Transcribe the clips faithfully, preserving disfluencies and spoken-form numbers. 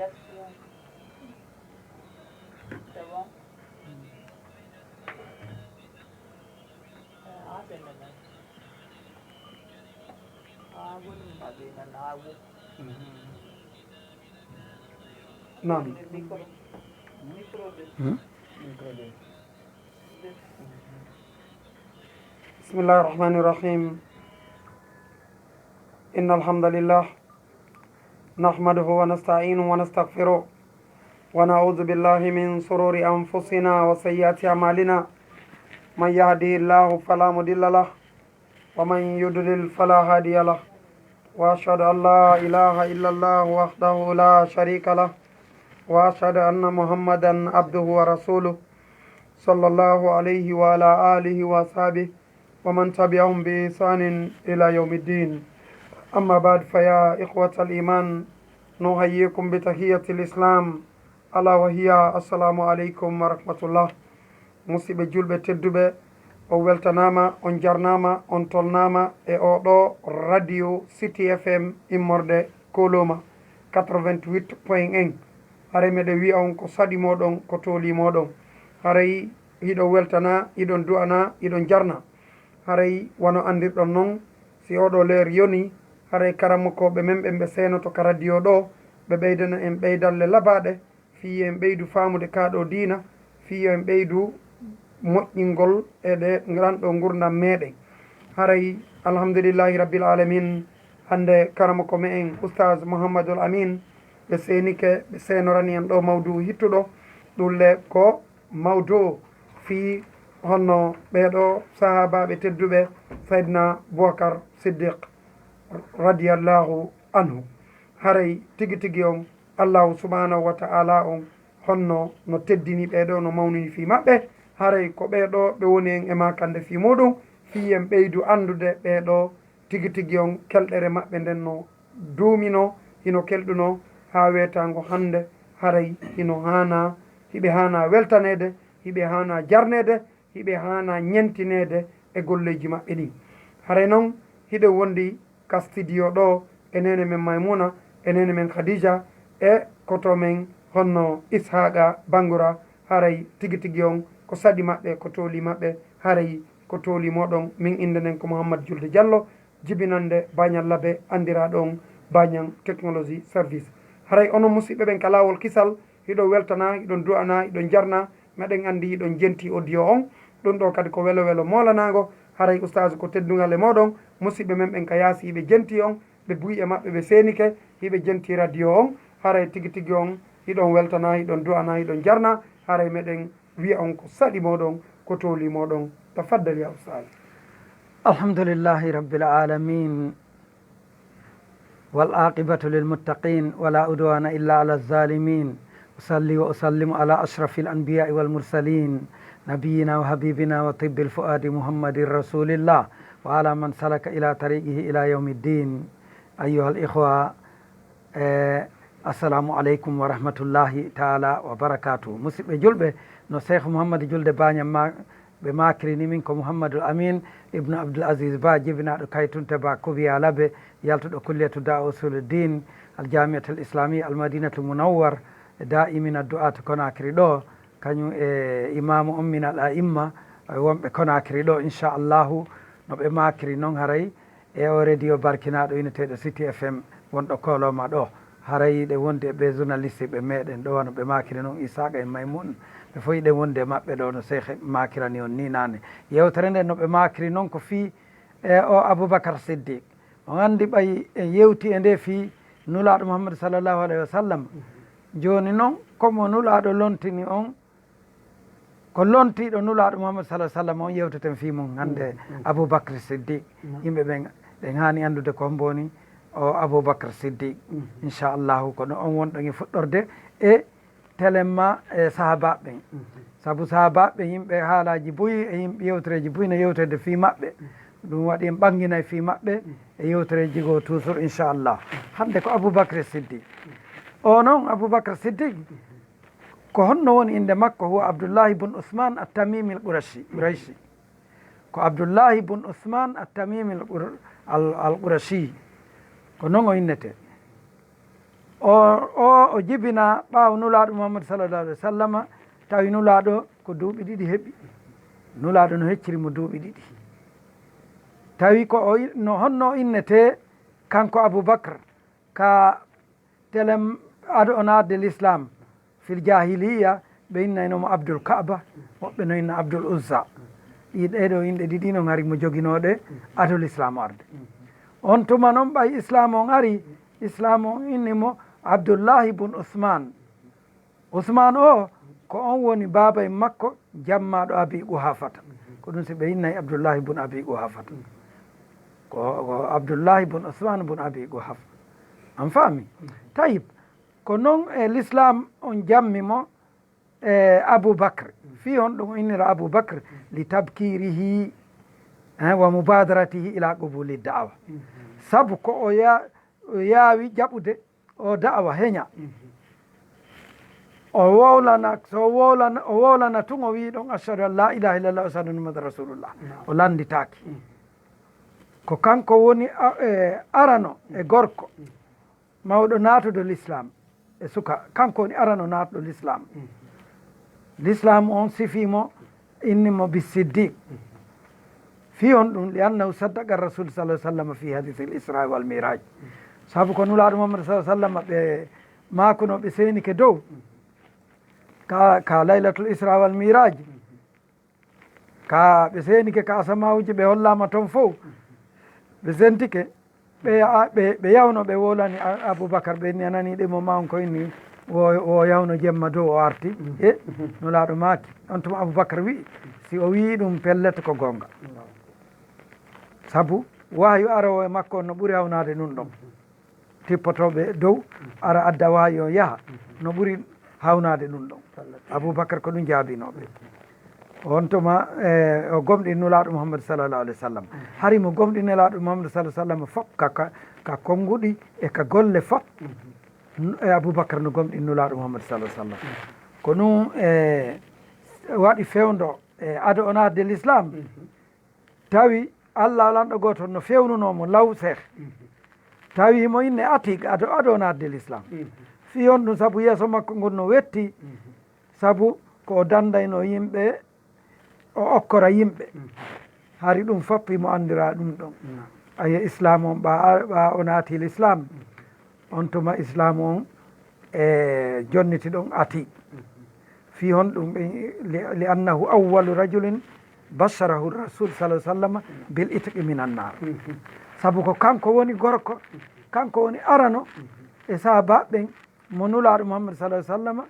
C'est bon. Ah, c'est le même. Ah, vous ne m'avez pas dit. نعم. بسم الله الرحمن الرحيم. إن الحمد لله نحمده ونستعينه ونستغفره، ونعوذ بالله من شرور أنفسنا وسيئات أعمالنا. من يهده الله فلا مضل له، ومن يضلل فلا هادي له. وأشهد أن لا إله إلا الله وحده لا شريك له، وأشهد أن محمدا عبده ورسوله، صلى الله عليه وعلى آله وأصحابه ومن تبعهم بإحسان إلى يوم الدين. أما بعد، فيا إخوة الإيمان، نحييكم بتحية الإسلام، ألا وهي السلام عليكم ورحمة الله. Musidɓe julɓe tedduɓe, on weltanaama, on jarnaama, on tolnaama e oo ɗoo radio City F M immorde Koloma quatre-vingt-huit point un. Haray meɗen wi'a on ko saɗi mooɗon, ko tooli mooɗon. Haray hiɗon weltanaa, hiɗon du'anaa, hiɗon jarnaa. Haray wano anndirɗon non, si oo ɗoo leer yonii, haray karamokooɓe men ɓen ɓe seenoto ka radio ɗoo, ɓe ɓeydana en ɓeydalle labaaɗe, fii yo en ɓeydu faamude kaa ɗoo diina, fii yo en ɓeydu moƴƴingol e ɗe, ngal ɗoo ngurndan meeɗen. Haray, alhamdulillahi rabbil alamin, hannde karamoko me'en Oustaz Mouhamadul Amin, ɓe seenike, ɓe seenorani en ɗoo mawduu hittuɗo, ɗun le ko mawduu fii honno ɓee ɗoo sahaabaaɓe tedduɓe, Sayyidina Boubacar Siddiq, radiyallahu anhu. Haray tigi tigi on, Allaahu subhaanahu wa ta'aalaa on, honno no teddini ɓee ɗoo, no mawnini fii maɓɓe. Haray ko ɓee ɗoo ɓe woni en e maakande fii muuɗum, fii en ɓeydu anndude ɓee ɗoo tigi tigi on, kelɗere maɓɓe nden no duuminoo, hino kelɗunoo haa weetaango hannde. Haray hino haanaa, hiɓe haanaa weltaneede, hiɓe haanaa jarneede, hiɓe haanaa ñentineede e golleeji maɓɓe ɗin. Haray non, hiɗen wondi ka studio ɗoo e neene men Maymuna, e neene men Khadija, e koto men honno Ishaqa Bangura. Haray tigi tigi on, ko saɗi maɓɓe, ko tooli maɓɓe, haray ko tooli mooɗon. Min innde nden ko Mouhammad Julde Diallo, jibinannde Bañal Labe, anndiraaɗo on Bañang Technology Service. Haray onon musiɓɓe ɓen ka laawol kisal, hiɗon weltanaa, hiɗon du'anaa, hiɗon jarnaa, meɗen anndi hiɗon jentii audio on. Ɗun ɗoo kadi ko welo welo moolanaango. Haray Oustaz ko teddungal e mooɗon, musiɓɓe men ɓen ka yaasi hiɓe jentii on, ɓe buy e maɓɓe ɓe seenike, hiɓe jentii radio on. Haray tigi tigi on, hiɗon weltanaa, hiɗon du'anaa, hiɗon jarnaa, haray meɗen wi'a on ko saɗi mooɗon, ko tooli mooɗon. Tafaddal ya Oustaz. الحمد لله رب العالمين، والعاقبة للمتقين، ولا عدوان إلا على الظالمين. أصلي وأسلم على أشرف الأنبياء والمرسلين، نبينا وحبيبنا وطب الفؤاد محمد رسول الله، وعلى من سلك إلى طريقه إلى يوم الدين. أيها الإخوة، eh, assalamu aleykum wa rahmatullahi taala wa barakatuh. Musiɓɓe julɓe, no Cheikh Mouhammad Julde Bañang ma, ɓe maakiri ni, min ko Mouhammadul Amin ibnu Abdul Aziz Ba, jibinaaɗo Kaytunte Ba Kubiya Labe, yaltuɗo Kulliyatu Da'wa Usuluddin, Al Jamiatul Islami, Al Madinatul Munawwar, Da'imin Addu'at Konakiri ɗoo, kañum e imaamu on min al a'imma, eh, wonɓe Konakiri ɗoo, inchallahu, no ɓe maakiri non haray, e oo radio barkinaaɗo wineteeɗo City F M wonɗo Koloma ɗoo. Haray hiɗen wondi e ɓee journaliste ɓe meɗen ɗoo, wano ɓe maakiri non Isaaqa e Maymun, ɓe fof hiɗen wondi e maɓɓe ɗoo no Seehe maakirani on nii naane. Yewtere nden no ɓe maakiri non ko fii e oo Abubakar Siddiq. On anndi ɓay en yewti e nde fii Nulaaɗo Muhammad sallallahu alayhi wa sallam. Jooni non, ko mo Nulaaɗo lontini on, ko lontiiɗo Nulaaɗo Muhammad sallallahu alayhi wa sallam on yewteten fii mun hannde, Abubakar Siddiq. Yimɓe ɓen, ɗen haani anndude ko hombo woni o Abubakar Siddiq. Inchallahu, kono on wonɗon e fuɗɗorde e telemma e sahaabaaɓe ɓen. Sabu sahaabaaɓe ɓen, yimɓe haalaaji buy e yimɓe yewtereeji buy no yewtede fii maɓɓe. Ɗum waɗi en ɓannginay fii maɓɓe e yewtereeji goo toujours, inchallah. Hannde ko Abubakar Siddiq. O non Abubakar Siddiq, ko honno woni innde makko? Huwa Abdullahi bun Usman At-Tamimi Al-Qurashi, Qurayshi. Ko Abdullahi bun Usman At-Tamimi Al-Qur-, Al-, Al-Qurashi. Ko non o innete. O, o, o jibinaa ɓaawo Nulaaɗo Muhammadu sallallahu alaihi wa sallama, tawi Nulaaɗo ko duuɓi ɗiɗi heɓi. Nulaaɗo no hecciri mo duuɓi ɗiɗi. Tawi ko o i-, no honno o innetee kanko Abubakar ka telem ado o naatde l'islam fil jahiliya, ɓe innayno mo Abdul Kaaba, woɓɓe no inna Abdul Uzza. Ɗi, ɗee ɗoo inɗe ɗiɗi no ngari mo joginooɗe ado l'islam arde. On tuma noon ɓay islam on ari, islam on inni mo Abdullahi bun Usman. Usman o, ko on woni baaba e makko jammaaɗo Abi Quhafata. Ko ɗum si ɓe innay Abdullahi bun Abi Quhafata. Ko, ko Abdullahi bun Usman bun Abi Quhafa. An faami? Tayib, ko noon e l'islam on jammi mo e Abu Bakr. Fii honɗum o innira Abu Bakr? Li tabkirihi, eh, wa mubadaratihi ila qubuli da'wa. Sabu ko o ya-, o yaawi jaɓude o da'wa heña. O wowlana, so o wowlana, o wowlana tun o wii ɗon, "Ashhadu an la ilaha illallah, ashhadu anna Muhammadan rasulullah." Naam. O lannditaaki. Ko kanko woni a-, e, arano e gorko mawɗo naatude l'islam e suka. Kanko woni arano naatuɗo l'islam. L'islam on sifii mo, inni mo bi siddiq. Fii honɗum? Li annahu saddaqa rasul sallallahu alaihi wasallam fi hadithil isra wal miraj. Sabu ko Nulaaɗo Muhammad sallallahu alaihi wasallam ɓe maakuno, ɓe seenike dow ka, ka laylatul isra wal miraj. Ka ɓe seenike ka asamawuji, ɓe hollaama ton fow. Ɓe sentike, ɓe, a, ɓe, ɓe yawno, ɓe wolani A-, Abubakar, ɓe inni, "A nanii ɗe mo ma on ko inni, wo, wo yawno jemma dow o arti." E, Nulaaɗo maaki. On tuma Abubakar wi'i, si o wi'i ɗum pellet ko goonga. Sabu wahyu arowo e makko on no ɓuri hawnaade ɗum ɗon. Tippotooɓe dow, ara adda wahyu on yaha, no ɓuri hawnaade ɗum ɗon. Abubakar ko ɗum jaabinooɓe. On tuma, e, o gomɗi Nulaaɗo Muhammad sallallahu alaihi wasallam. Hari mo gomɗi Nulaaɗo Muhammad sallallahu alaihi wasallam fof ka, ka, ka konnguɗi e ka golle fof. N-, e Abubakar no gomɗi Nulaaɗo Muhammad sallallahu alaihi wasallam. Ko ɗum, e, waɗi fewndo, e, ado o naatde l'islam. Tawi Allah lanɗo gooto no fewnunoo mo law seeɗa. Tawi himo inne Atiq ado, ado naatde l'islam. Fii honɗum? Sabu yeeso makko ngon no wetti. Sabu ko o dandayno yimɓe, o okkora yimɓe. Hari ɗum fof himo anndira ɗum ɗon. Aye islam on ɓa, ɓa o naati l'islam. On tuma islam on e jonniti ɗon Atiq. Fii honɗum? Ɓe, li, li annahu awwalu rajulin basharahu rasul sallallahu alaihi wasallam bil itqi minan nar. Sabu ko kanko woni gorko, kanko woni arano e sahabaaɓe ɓen mo Nulaaɗo Muhammad sallallahu alaihi wasallam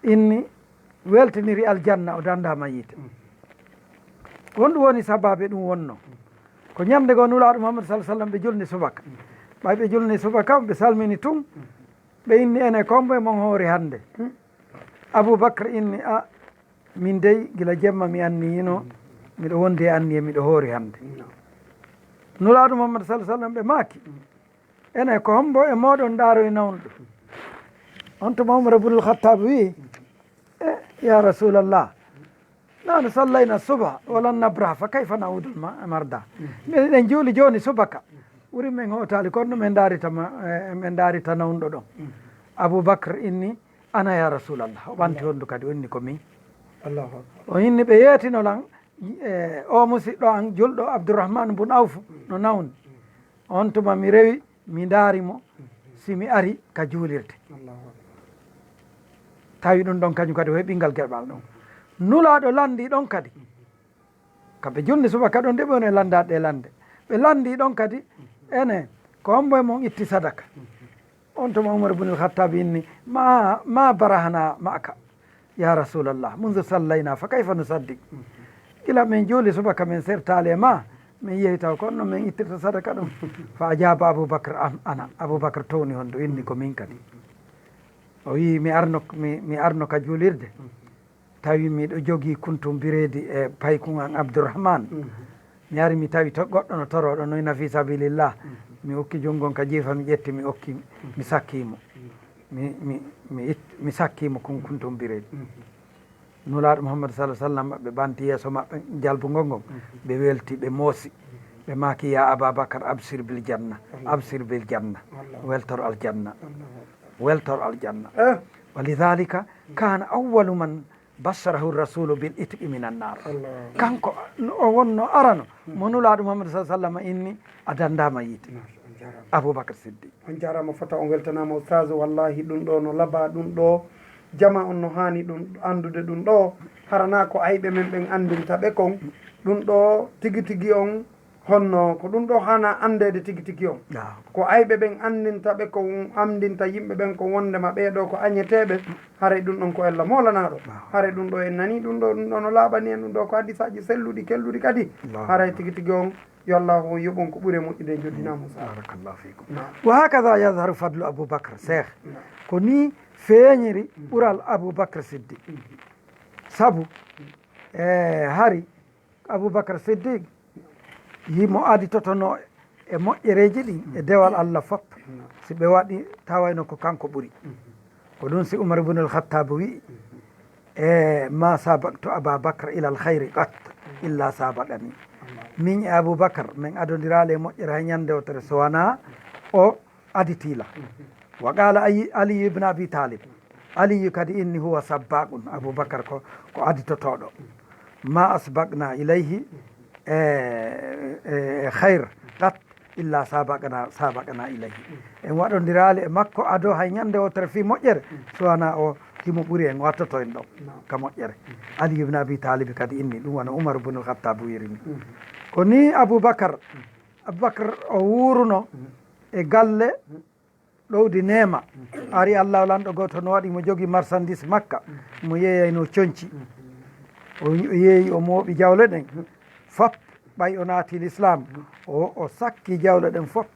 inni weltiniri aljanna, o dandaama yiite. Ko honɗum woni sababu ɗum wonno? Ko ñande goo Nulaaɗo Muhammad sallallahu alaihi wasallam ɓe julni subaka. Ɓay ɓe julni subaka, ɓe salmini tun, ɓe inni, "Ene, ko hombo e mon hoori hannde?" Abubakar inni, "A, min dey, gila jemma mi anniyino, miɗo wondi e anniye, miɗo hoori hannde." Nulaaɗo Muhammad sallallahu alaihi wasallam ɓe maaki, "Ene, ko hombo e mooɗon ndaaroyi nawnuɗo?" On tuma Umar ibnul Khattab wi'i, "E, ya Rasulallah, nahnu sallayna subha wa lam nabrah, fa kayfa na'udul ma-, marda?" Min eɗen juuli jooni subaka. Ɓuri men hootaali, kono men ndaarita ma, e, men ndaarita nawnuɗo ɗon. Abu Bakr inni, "Ana ya Rasulallah." O ɓanti honndu kadi, o inni, "Ko min." Allahu Akbar. O inni, "Ɓe yeetino lan, e, o musiɗɗo an julɗo Abdurrahman bun Awf no nawni." On tuma mi rewi, mi ndaari mo, si mi ari ka juulirde. Allahu Akbar. Tawi ɗum ɗon kañum kadi o heɓi ngal geɓal ɗon. Nulaaɗo lanndi ɗon kadi. Kamɓe julni subaka ɗon de, ɓe woni e lanndaade ɗe lannde. Ɓe lanndi ɗon kadi, ene, ko hombo e mon itti sadaka? On tuma Umar ibn al-Khattab inni, "Ma, ma barahna ma'aka, ya Rasulallah, mundu sallayna, fa kayfa nusaddiq?" Gila men juuli subaka men sertaali e ma, men yehi taw ko honno men ittirta sadaka ɗum. Fa ajaba Abu Bakr, "Am, ana." Abu Bakr towni honndu, inni, "Ko min kadi." O wi'i, "Mi arno, mi, mi arno ka juulirde. Tawi miɗo jogii kuntum bireedi e paykun an Abdurrahman." Mi ari, mi tawi to goɗɗo no torooɗo noy na fi sabilillah. Mi okki junngo on ka jiifa, mi ƴetti, mi okki, mi sakki mo. Mi, mi, mi it-, mi sakki mo kun kuntum bireedi. Nulaaɗo Muhammad sallallahu alaihi wasallam, ɓe ɓanti yeeso maɓɓe jalbungol ngol, ɓe welti, ɓe moosi. Ɓe maaki, "Ya Aba Bakar, absir bil janna, absir bil janna." Weltor aljanna. weltor aljanna. Eh. Wa lidhalika kana awwalu man basharahu rasulu bil itqi min annar. Allah. Kanko o wonno arano mo Nulaaɗo Muhammad sa sallam inni a dandama yiite. Masha Allah, on jarama. Aboubacar Siddiq. On jarama fota, on weltanama ustaz. Wallahi ɗum ɗo no laba, ɗum ɗo jama on no hani ɗum anndude ɗum ɗo. Harana ko ayɓe men ɓen anndinta ɓe kon. Ɗum ɗo tigi tigi on honno ko ɗum ɗo hana anndede tigi tigi on. Ah. Ko ayɓe ɓen anndinta ɓe kon, anndinta yimɓe ɓen ko wondema ɓee ɗo ko añeteeɓe. Haray ɗum ɗon ko Ella moolanaɗo. Ah. Haray ɗum ɗo en nani ɗum ɗo, ɗum ɗo no laaɓani en, ɗum ɗo ko hadisaji selluɗi kelluɗi kadi. Allahu Haray akbar. Tigi tigi on yo Allahu yoɓon ko ɓuri e moƴƴude e joddinamo sa. Barakallahu fikum. Naam. Wa hakada yadharu fadlu Abou Bakr, Cheikh. Naam. Ko ni feeñiri ɓural Abou Bakr Siddiq. Sabu e hari Abou Bakr Siddiq himo aditotono e moƴƴereeji ɗin e dewal Allah fof. Si ɓe waɗi tawayno ko kanko ɓuri. Ko ɗum si Umar ibn al-Khattab wi'i, e ma sabaqtu Aba Bakr ila al-khayri qat illa sabaqani. Min e Abou Bakr men adondiraali e moƴƴere hay ñande wotere so wona o aditila. Wa qala Ali ibn Abi Talib, Aliyu kadi inni huwa sabbaqun, Abou Bakr ko, ko aditotoɗo. Ma asbaqna ilayhi e, e, e khayr qat illa sabaqna, sabaqna ilayhi. En waɗondiraali e makko ado hay ñande wotere fii moƴƴere, so wona o himo ɓuri en, o attoto en ɗon ka moƴƴere. Ali ibn Abi Talib kadi inni, ɗum wano Umar ibn al-Khattab wirini. Ko ni Abou Bakr, Abou Bakr o wuuruno e galle ɗowdi neema. Ari Allah lanɗo gooto no waɗi mo jogi marchandise makka, mo yeeyayno conci. O yeeyi, o mooɓi jawle ɗen fop, ɓay o naati l'islam, o, o sakki jawle ɗen fop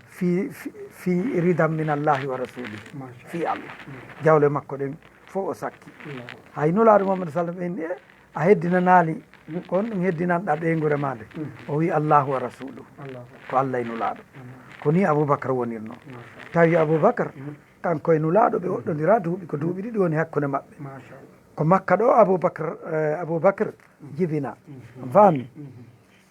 fi, fi, fi ridan min Allahi wa rasuli, fi Allah. Jawle makko ɗen fof o sakki. Hay Nulaaɗo Muhammad sallam en, e a heddinanaali, ko on ɗum heddinanɗa ɓeynguure ma nde? O wi, Allahu wa rasulu, ko Allah e Nulaaɗo. Ko ni Aboubacar wonirno. Tawi Aboubacar, kanko e Nulaaɗo ɓe woɗɗondira duuɓi, ko duuɓi ɗiɗi woni hakkunde maɓɓe. Ko Makka ɗo Aboubacar, eh, Aboubacar jibina. On faami?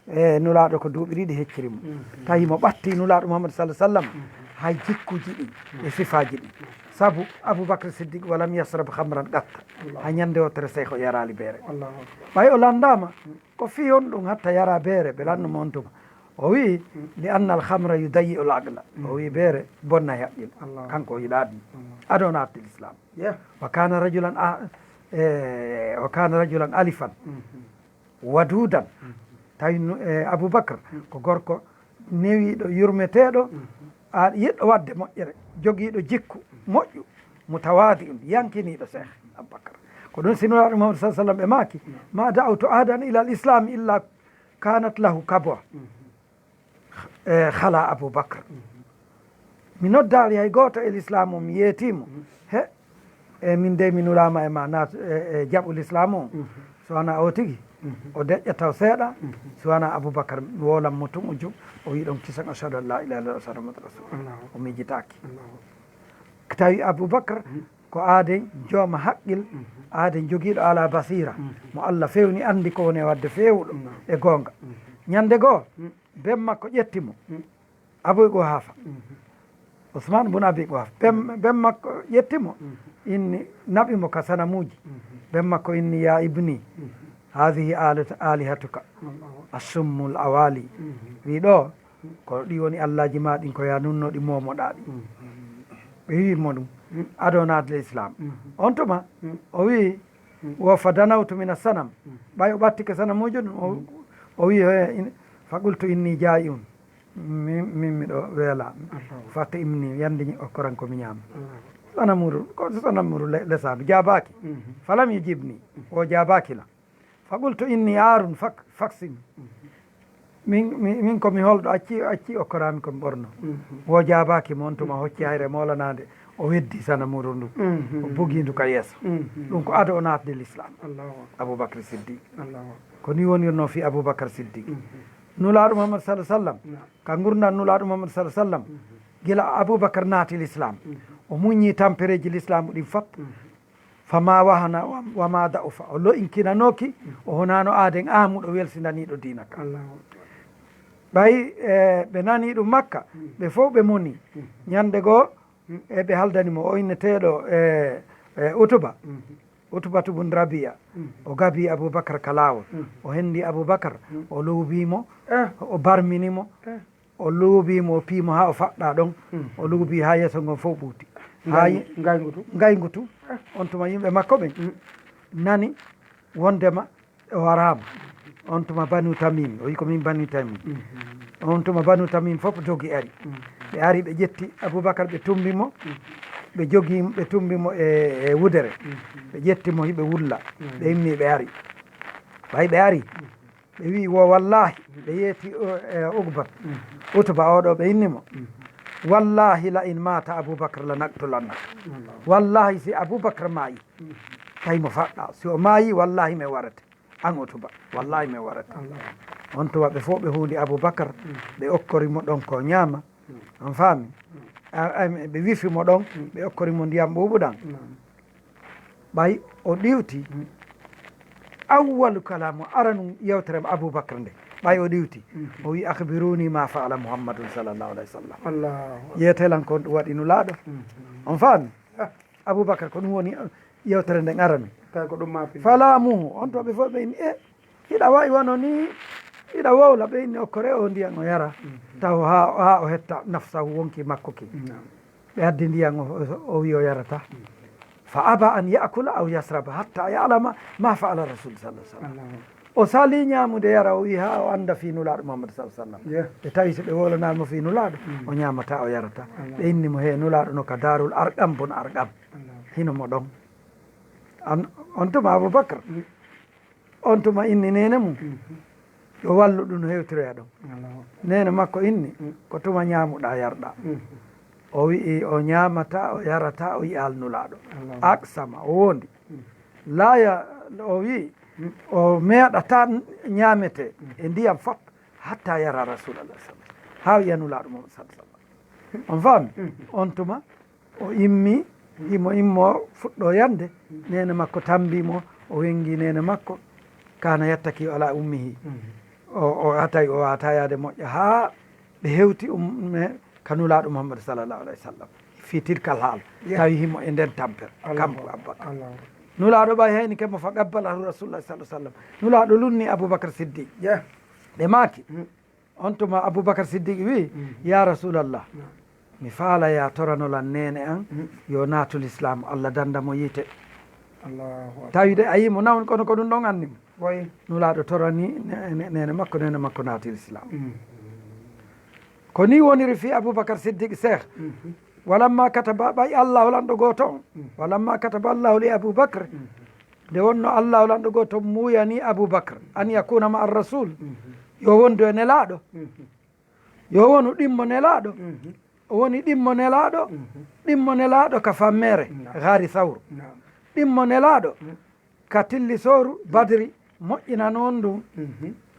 E Nulaaɗo ko duuɓi ɗiɗi hecciri mo. Tawi mo ɓatti Nulaaɗo Muhammad sallallahu alaihi wasallam hay jikkuji ɗi e sifaaji ɗi. Sabu Aboubacar Siddiq walam yasrab khamran qatta. Hay ñande wotere sey ko yaraali beere. Ɓay o landaama, ko fii on ɗum hatta yara beere, ɓe lanno mo on tuma. O wi, li anna al khamra yudayyi al aqla. O wi beere bonna e haqqil. Kanko o yiɗaa ɗum. Ado naatti l'islam. Wa kana rajulan a-, e, wa kana rajulan alifan. Wadudan. Tawi no, e, Aboubacar ko gorko newiiɗo, yurmeteeɗo, a, yiɗɗo waɗde moƴƴere, jogiiɗo jikku moƴƴu, mutawaadi'un, yankiniiɗo Seeh Aboubacar. Ko ɗum si Nulaaɗo Muhammad sallallahu alaihi wasallam ɓe maaki, ma da'awtu ahadan ila al-islam illa kanat lahu kabwa. E, khala Aboubacar. Mi noddaali hay gooto e lislaamu, mi yeetiimo. He, e, min dey mi nulaama e ma naat, e, e jaɓu lislaamu on. So wona o tigi, o deƴƴa taw seeɗa. So wona Aboubacar, mi woolan mo tun o jum, o wi ɗon kisan, ashhadu an la ilaha illallah, ashhadu Muhammad rasulullah. O miijitaaki. Tawi Aboubacar ko aaden jooma haqqil, aaden jogiiɗo ala basira, mo Allah fewni, anndi ko woni e waɗde feewuɗo e goonga. Ñande goo, ben makko ƴetti mo. Abu Quhafa. Usman bun Abi Quhafa. Ben, ben makko ƴetti mo, inni, naɓi mo ka sanamuuji. Ben makko inni, ya ibni, hadhihi alat-, alihatuka, assummul awali. Wi ɗo, ko ɗi woni allaaji ma ɗin, ko ya nunno ɗi, moomoɗaa ɗi. Ɓe wi mo ɗum, ado naatde islam. On tuma, o wi, wo fadanawtu min assanam. Ɓay o ɓattike sanamuujo ɗum, o, o wi, he, in-, faqultu inni jaa'iun. Min, min miɗo weela. Fatta imni, yandi okkoran ko mi ñaama. Sanamuuru, ko sanamuuru le-, lesaandu, jaabaaki. Falam yujibni, o jaabaaki la. Faqultu inni aarun fak-, faksin. Min, min, min ko mi holɗo, acci, acci okkoraami ko mi ɓorno. Wo jaabaaki mo, on tuma hocci hayre moolanaande, o weddi sanamuuru ndu, o bugi ndu ka yeeso. Ɗum ko ado o naatde l'islam. Aboubacar Siddiq. Ko ni wonirno fi Aboubacar Siddiq. Nulaaɗo Muhammad sallallahu alaihi wasallam, ka ngurndan Nulaaɗo Muhammad sallallahu alaihi wasallam, gila Aboubacar naati l'islam, o muññi tampereeji l'islamu ɗin fop. Fama wahana wa, wa ma da'ufa. O lo'inkinanooki, o honaano aaden aamuɗo welsindaniiɗo diina ka. Ɓay, e, ɓe nani ɗum Makka, ɓe fof ɓe moni. Ñande goo, E ɓe haldani mo o inneteeɗo e e Utuba. Utubatu bun Rabia. O gabi Abubakar ka laawol. O hendi Abubakar. O luubi mo. O barmini mo. O luubi mo, o pii mo haa o faɗɗa ɗon. O luubi haa yeeso ngon fof ɓuuti. Haa ngayngu tu. Ngayngu tu. On tuma yimɓe makko ɓen nani wondema o waraama. On tuma Banu Tamim, o wi ko min Banu Tamim. On tuma Banu Tamim fof dogi ari. Ɓe ari, ɓe ƴetti Abubakar, ɓe tumbi mo. Ɓe jogi, ɓe tumbi mo e e wudere. Ɓe ƴetti mo, hiɓe wulla. Ɓe immi, ɓe ari. Ɓay ɓe ari, ɓe wi wo wallahi, ɓe yeeti o- e Uqbat. Utuba oɗo ɓe inni mo, wallahi la in mata Abubakar la naqtulannaka. Wallahi si Abubakar maayi, tawi mo faɗɗa. Si o maayi, wallahi mi warete. An Utuba, wallahi mi warete. On tuma ɓe fof ɓe hundi Abubakar, ɓe okkori mo ɗon ko ñaama. On faami? A- a- ɓe wifi mo ɗon, ɓe okkori mo ndiyam ɓuuɓuɗam. Ɓay o ɗiwti, awwalu kalamu, aranum yewtere Abubakar nde, ɓay o ɗiwti, o wi, akhbiruni ma fa'ala Muhammadun sallallahu alaihi wasallam. Allahu akbar. Yeetelan ko ɗum waɗi Nulaaɗo. On faami? Abubakar, ko ɗum woni yewtere nden aranu. Tawi ko ɗum maapini. Falamuhu, on to ɓe fof ɓe inni, e hiɗa wayi wano ni, hiɗa wowla, ɓe inni okkore o ndiyan o yara. Taw ha ha o hetta nafsahu, wonki makko ki. Ɓe addi ndiyan, o- o- o wi o yarata. Fa aba an yakula aw yasraba hatta yalama ma faala rasul sallallahu alaihi wasallam. O sali ñaamude yara, o wi ha o anda fi Nulaaɗo Muhammad sallallahu alaihi wasallam. Ɓe tawi so ɓe wowlanal mo fi Nulaaɗo, o ñaamata, o yarata. Ɓe inni mo, he Nulaaɗo no ka Daarul Arqam bun Arqam. Hino mo ɗon. An- on tuma Abubakar, on tuma inni neene mum, yo wallu ɗum hewtiroya ɗon. Neene makko inni, ko tuma ñaamuɗa yarɗa. O wi'i o ñaamata, o yarata, o yi'al Nulaaɗo. Aqsama, o wondi. Laya, o wi'i o meeɗata ñaamete e ndiyam fop hatta yara Rasulallah sallallahu alaihi wasallam. Haa o yi'a Nulaaɗo Muhammad sallallahu alaihi wasallam. On faami? On tuma o immi, himo immo fuɗɗo yande, neene makko tambi mo, o wengi neene makko, kana yattaki ala ummihi. O o atay o wata yaade moƴƴa haa ɓe hewti umme ka Nulaaɗo Muhammad sallallahu alaihi wasallam. Fi tilkal haal, tawi himo e nden tampere, kampo Abubakar. Nulaaɗo ɓay hayni kemo fa qabbalahu Rasulullah sallallahu alaihi wasallam. Nulaaɗo lunni Abubakar Siddiq. Ɓe maaki, on tuma Abubakar Siddiq wi, ya Rasulallah, mi faala ya toranolan neene an, yo naatu Lislaam, Allah danda mo yiite. Allahu akbar. Tawi de a yii mo nawni, kono ko ɗum ɗon anni mo. Nulaaɗo torani ne- ne- neene makko, neene makko naati Lislaam. Ko ni woniri fi Abubakar Siddiq, Seex. Walamma kataba, ɓay Allahu lanɗo gooto on. Walamma kataba Allahu li Abubakar, nde wonno Allahu lanɗo gooto muuyani Abubakar, an yakuna ma ar-rasul, yo wondu e Nelaaɗo. Yo wonu ɗimmo Nelaaɗo. O woni ɗimmo Nelaaɗo, ɗimmo Nelaaɗo ka fammere, Gaari Sawru. Ɗimmo Nelaaɗo ka tillisooru Badri, moƴƴina noon ɗum.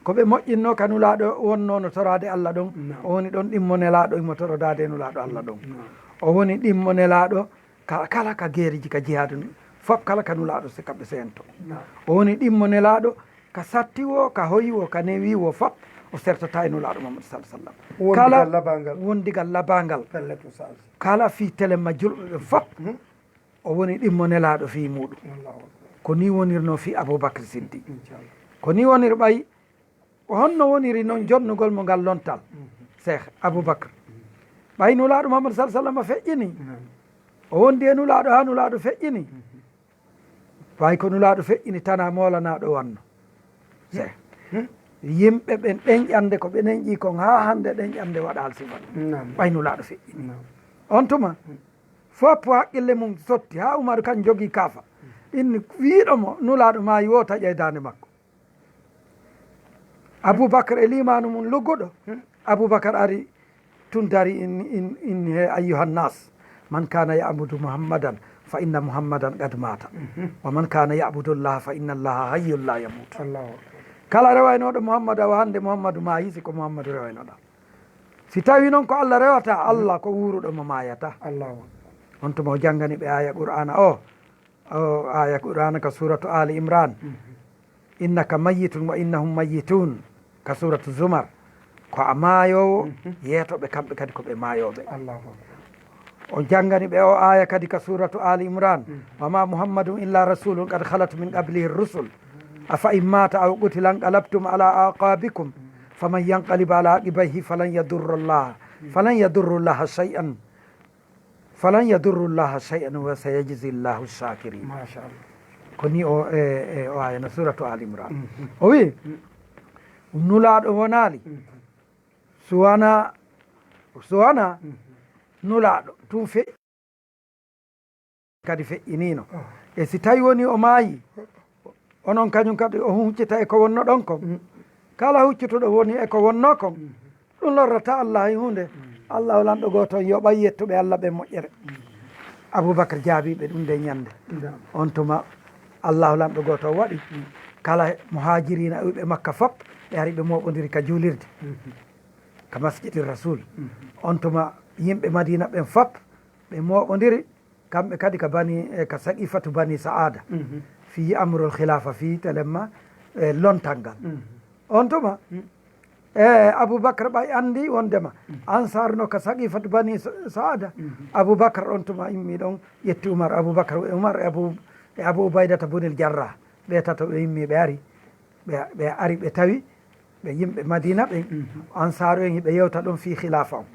Ko ɓe moƴƴinno ka Nulaaɗo wonno no toraade Allah ɗon. O woni ɗon ɗimmo Nelaaɗo, imo torodaade Nulaaɗo Allah ɗon. O woni ɗimmo Nelaaɗo ka kala ka geeriji ka jihaadu ni, fof kala ka Nulaaɗo se kamɓe seento. O woni ɗimmo Nelaaɗo ka satti wo, ka hoyi wo, ka newi wo, fof o sertata e Nulaaɗo Muhammad sallallahu alaihi wasallam. Wondigal labangal. Wondigal labangal. Pellet Oustaz. Kala fii telemma julɓe ɓe fof, o woni ɗimmo Nelaaɗo fii muuɗum. Allahu akbar. Ko ni wonirno fii Abubakar Siddiq. Inchallah. Ko ni woniri ɓay, ko honno woniri noon jonnugol mo ngal lontal? Seex Abubakar. Ɓay Nulaaɗo Muhammad sallallahu alaihi wasallam feƴƴini. O wondi e Nulaaɗo haa Nulaaɗo feƴƴini. Ɓay ko Nulaaɗo feƴƴini, tana moolanaaɗo wanno. Se yimɓe ɓen ɗenƴande ko ɓe ɗenƴi kon, haa hannde ɗenƴande waɗaali sifa ɗum. Naam. Ɓay Nulaaɗo feƴƴini. Naam. On tuma, fof haqqille mum sotti, haa Umaru kan jogii kaafa. Inni wiiɗo mo Nulaaɗo maayi wo taƴa e daande makko. Abubakar e liimaanu mum lugguɗo. Abubakar ari tun dari in, in, in he ayyuhan nas, man kana ya'budu Muhammadan fa inna Muhammadan qad mata. Wa man kana ya'budu Allah fa inna Allah hayyun la yamut. Allahu akbar. Kala rewaynooɗo Muhammadu, awa hannde Muhammadu maayi, si ko Muhammadu rewaynoɗaa. Si tawi noon ko Allah rewata, Allah ko wuuruɗo mo maayata. Allahu akbar. On tuma o janngani ɓe aaya Qur'aana o, o aaya Qur'aana ka suuratu Ali Imran. Innaka mayyitun wa innahum mayyitun, ka suuratu Zumar. Ko a maayoowo, yeetooɓe kamɓe kadi ko ɓe maayooɓe. Allahu akbar. O janngani ɓe o aaya kadi ka suuratu Aali Imran, "Wa ma Muhammadun illa rasulun qad khalat min qablihi rusul. Afa in mata aw qutila inqalabtum ala aqabikum. Faman yanqalib ala aqibayhi falan yadurra Allah, falan yadurra Allah shay'an. Falan yadurra Allah shay'an wa sayajzi Allahu shakirin." Machallah. Ko ni o, e, e, o aaya no suuratu Aali Imran. O wi, Nulaaɗo wonaali. Suwana, suwana Nulaaɗo. Tun fe-, kadi feƴƴiniino. E si tawi woni o maayi, onon kañum kadi o huccita e ko wonno ɗon kon. Kala huccutuɗo woni e ko wonno kon, ɗum lorrata Allah hay huunde. Allahu lanɗo gooto on yoɓay yettuɓe Allah ɓen moƴƴere. Abubakar jaabii ɓe ɗum nde ñande. On tuma Allahu lanɗo gooto on waɗi kala muhaajiriina iwɓe Makka fop, ɓe ari ɓe mooɓondiri ka juulirde, ka masjidi Rasul. On tuma yimɓe Madina ɓen fop ɓe mooɓondiri, kamɓe kadi ka bani, e, ka saqifatu bani Sa'ada. Fii amrul khilafa, fii telemma, e, lontal ngal. On tuma, e, Abubakar ɓay anndi wondema Ansar no ka saqifatu bani Sa-, Sa'ada. Abubakar on tuma immi ɗon, ƴetti Umar, Abubakar, Umar e Abu, e Abu Ubaydata bunil Jarrah. Ɓe tato ɓe immi, ɓe ari. Ɓe, ɓe ari, ɓe tawi ɓe yimɓe Madina ɓen, Ansaaru en, hiɓe yewta ɗon fii khilaafa on.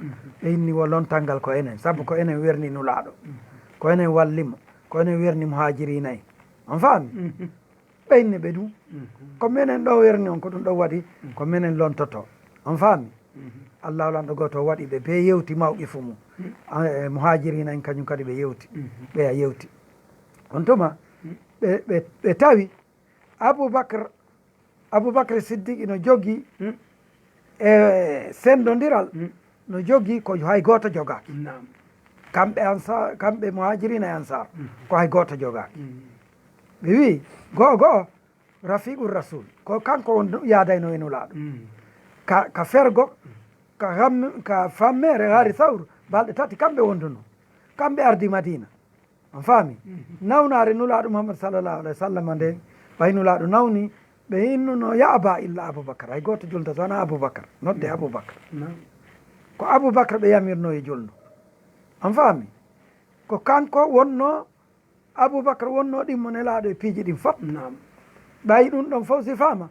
Ɓe inni wo lontal ngal ko enen, sabu ko enen werni Nulaaɗo. Ko enen walli mo, ko enen werni Muhaajiriina en. On faami? Ɓe inni ɓe ɗum. Ko menen ɗo werni on, ko ɗum ɗon waɗi, ko menen lontoto. On faami? Allahu lanɗo gooto waɗi ɓe, ɓe yewti mawqifu mum. A, e, Muhaajiriina en kañum kadi ɓe yewti. Ɓe a yewti. On tuma, ɓe, ɓe, ɓe tawi Abubakar, Abubakar Siddiq ino jogii, e sendondiral, no jogii ko hay gooto jogaaki. Naam. Kamɓe Ansa-, kamɓe Muhaajiriina e Ansaar, ko hay gooto jogaaki. Ɓe wi'i, go'o go'o, Rafiqur Rasul, ko kanko on yaadayno e Nulaaɗo. Ka, ka fergo, ka gam-, ka fammeere Gaari Sawr, balɗe tati kamɓe wonduno. Kamɓe ardi Madina. On faami? Nawnaare Nulaaɗo Muhammad sallallahu alaihi wasallam nden, ɓay Nulaaɗo nawni, ɓe innuno, "Ya aba illa Abubakar." Hay gooto julda so wonaa Abubakar. Nodde Abubakar. Naam. Ko Abubakar ɓe yamirno e julndo. On faami? Ko kanko wonno, Abubakar wonno ɗimmo Nelaaɗo e piiji ɗin fop. Naam. Ɓay ɗum ɗon fof sifaama,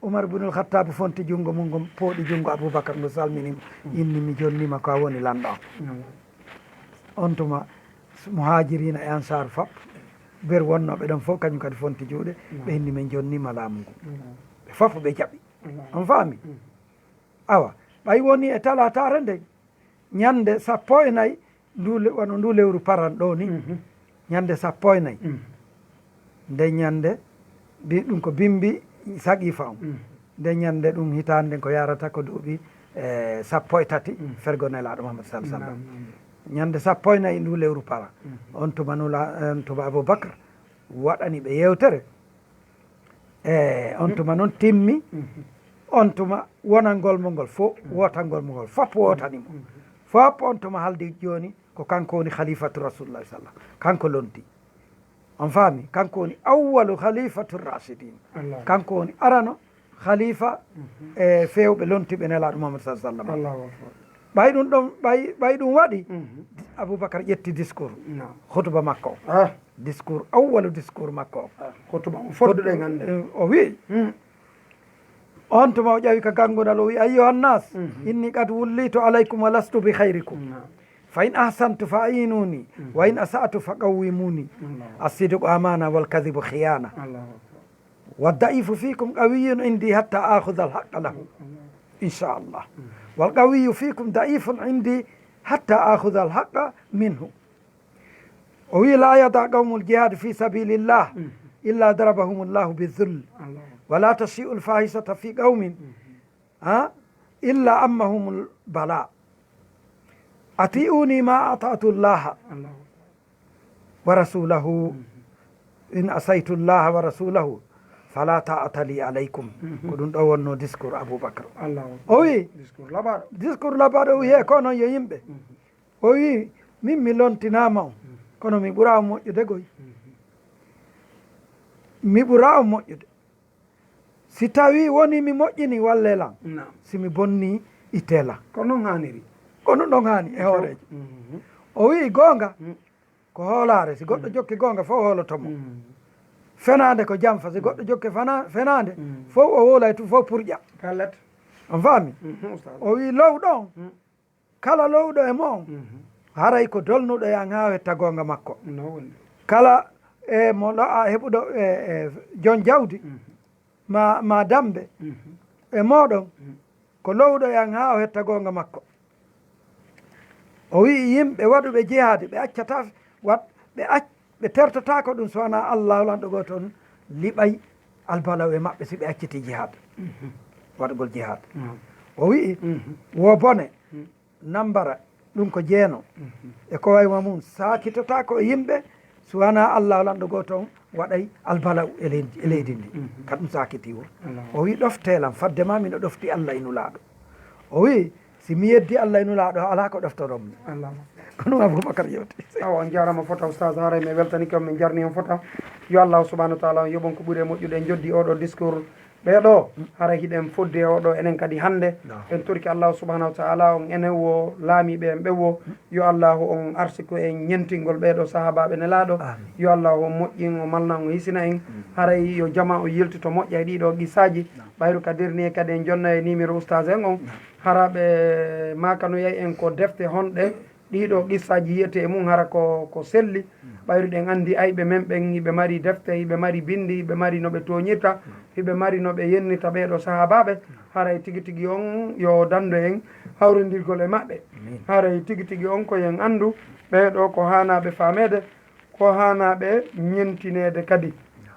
Umar ibnul Khattab fonti junngo mum ngon, pooɗi junngo Abubakar, ngo salmini mo, inni, "Mi jonnima ko a woni lanɗo am." Naam. On tuma, Muhaajiriina e Ansaar fop, ber wonnooɓe ɗon fof, kañum kadi fonti juuɗe, ɓe inni, "Min jonnima laamu ngu." Ɓe fop ɓe jaɓi. On faami? Awa, ɓay woni e talaataare nden, ñande sappo e nayi, ndu le-, wano ndu lewru paran ɗo ni, ñande sappo e nayi. Nde ñande, bi-, ɗum ko bimbi Saqifa on. Nde ñande ɗum hitaande nden ko yarata ko duuɓi, e, sappo e tati, fergo Nelaaɗo Muhammad sallallahu alaihi wasallam. Naam, naam. Ñande sappo e nayi ndu lewru para. On tuma Nula-, on tuma Abubakar waɗani ɓe yewtere. E, on tuma noon timmi. On tuma wonangol mo ngol fof, wootangol mo ngol fof wootani mo. Fof on tuma haldi jooni ko kanko woni khalifatu Rasulullah sallallahu. Kanko lonti. On faami? Kanko woni awwalu khalifatu rashidin. Allah. Kanko woni arano khalifa, e feewɓe lontiiɓe Nelaaɗo Muhammad sallallahu alaihi wasallam. Allahu akbar. Ɓay ɗum ɗon, ɓay, ɓay ɗum waɗi, Abubakar ƴetti discours, naam, khutuba makko o. Ah. Discours, awwalu discours makko o. Ah, khutuba mo fodduɗen hannde. Eh, o wi'i, on tuma o ƴawi ka gangunal, o wi'i, "Ayyuhan nas, inni qad wullitu alaykum wa lastu bi khayrikum. Naam. Fa in ahsantu fa a'inuni, wa in asa'tu fa qawwimuni. Allahu akbar. As-sidqu amana wal kadhibu khiyana. Allahu akbar. Wa da'ifu fikum qawiyyun indi hatta akhudha al-haqqa lahu. Insha Allah. Wal qawiyyu fikum da'ifun indi hatta akhudha al-haqqa minhu." O wi, "La yada qawmul jihad fi sabilillah illa darabahumullahu bidhull. Wa la tashi'ul fahishata fi qawmin, ha, illa ammahumul bala. Ati'uni ma ata'tu Allah wa rasulahu. In asaytu Allah wa rasulahu, fala ta'ata li alaykum." Ko ɗum ɗo wonno discours Abubakar. Allahu akbar. O wi, discours laɓaɗo. Discours laɓaɗo, o wi, "He ko onon yo yimɓe." O wi, "Min mi lontinaama on, kono mi ɓura on moƴƴude goy. Mi ɓura on moƴƴude. Si tawi woni mi moƴƴini, walle lan. Naam. Si mi bonni, itte lan." Ko non haaniri. Ko non ɗon haani e hooreejo. Mhm. O wi'i goonga ko hoolaare, si goɗɗo jokki goonga fof hooloto mo. Fenaande ko jamfa, si goɗɗo jokki fana- fenaande fof o woolay tun fof purƴa. Kallat. On faami? Mhm, Ustaz. O wi'i lowɗo on, kala lowɗo e mo'on, haray ko dolnuɗo e an haa o hetta goonga makko. No woni. Kala e mo lo- a heɓuɗo e, e jon jawdi, ma, ma dambe e mooɗon, ko lowɗo e an haa o hetta goonga makko. O wi'i yimɓe waɗuɓe jihaadi, ɓe accataa wat-, ɓe ac-, ɓe tertotaako ɗum so wanaa Allah lanɗo gooto on liɓay albalaw e maɓɓe si ɓe accitii jihaad, waɗugol jihaad. O wi'i wo bone, nambara, ɗum ko jeeno. E ko wayi ma mum, saakitotaako e yimɓe so wanaa Allah lanɗo gooto on waɗay albalaw e leydi, e leydi ndi. Ka ɗum saakitii won. O wi'i ɗoftee lan, fadde ma miɗo ɗofti Allah e Nulaaɗo. O wi'i, si mi yeddi Allah e Nulaaɗo, alaa ko ɗoftoron mi. Allah. Ko ɗum Abubakar yewti. Awa, on jaaraama fota, Ustaz, haray mi weltanike on, min jarni on fota. Yo Allah subhanahu wa taala on yoɓon ko ɓuri e moƴƴude. En joddi oɗo discours. Ɓee ɗoo, haray hiɗen fodde e oɗo enen kadi hannde. En torki Allah subhanahu wa taala on enen wo laamiiɓe en ɓe wo. Yo Allahu on arsiko en ñentingol ɓee ɗoo sahaabaaɓe Nelaaɗo. Yo Allahu on moƴƴin, o malna on, o hisina en. Haray yo jamaa o yiltito moƴƴa e ɗii ɗoo qissaaji. Ɓayru ka dernier kadi en jonna e numéro ustaas en on. Hara ɓe maakanoyay en ko defte honɗe ɗii ɗoo qissaaji yiyetee e mum, hara ko, ko selli. Ɓayru ɗen anndi ayɓe men ɓen, hiɓe mari defte, hiɓe mari binndi, hiɓe mari no ɓe tooñirta, hiɓe mari no ɓe yennita ɓee ɗoo sahaabaaɓe. Haray tigi tigi on yo danndo en hawrindirgol e maɓɓe. Haray tigi tigi on ko yo en anndu ɓee ɗoo ko haanaaɓe faameede. Ko haanaaɓe ñentineede kadi.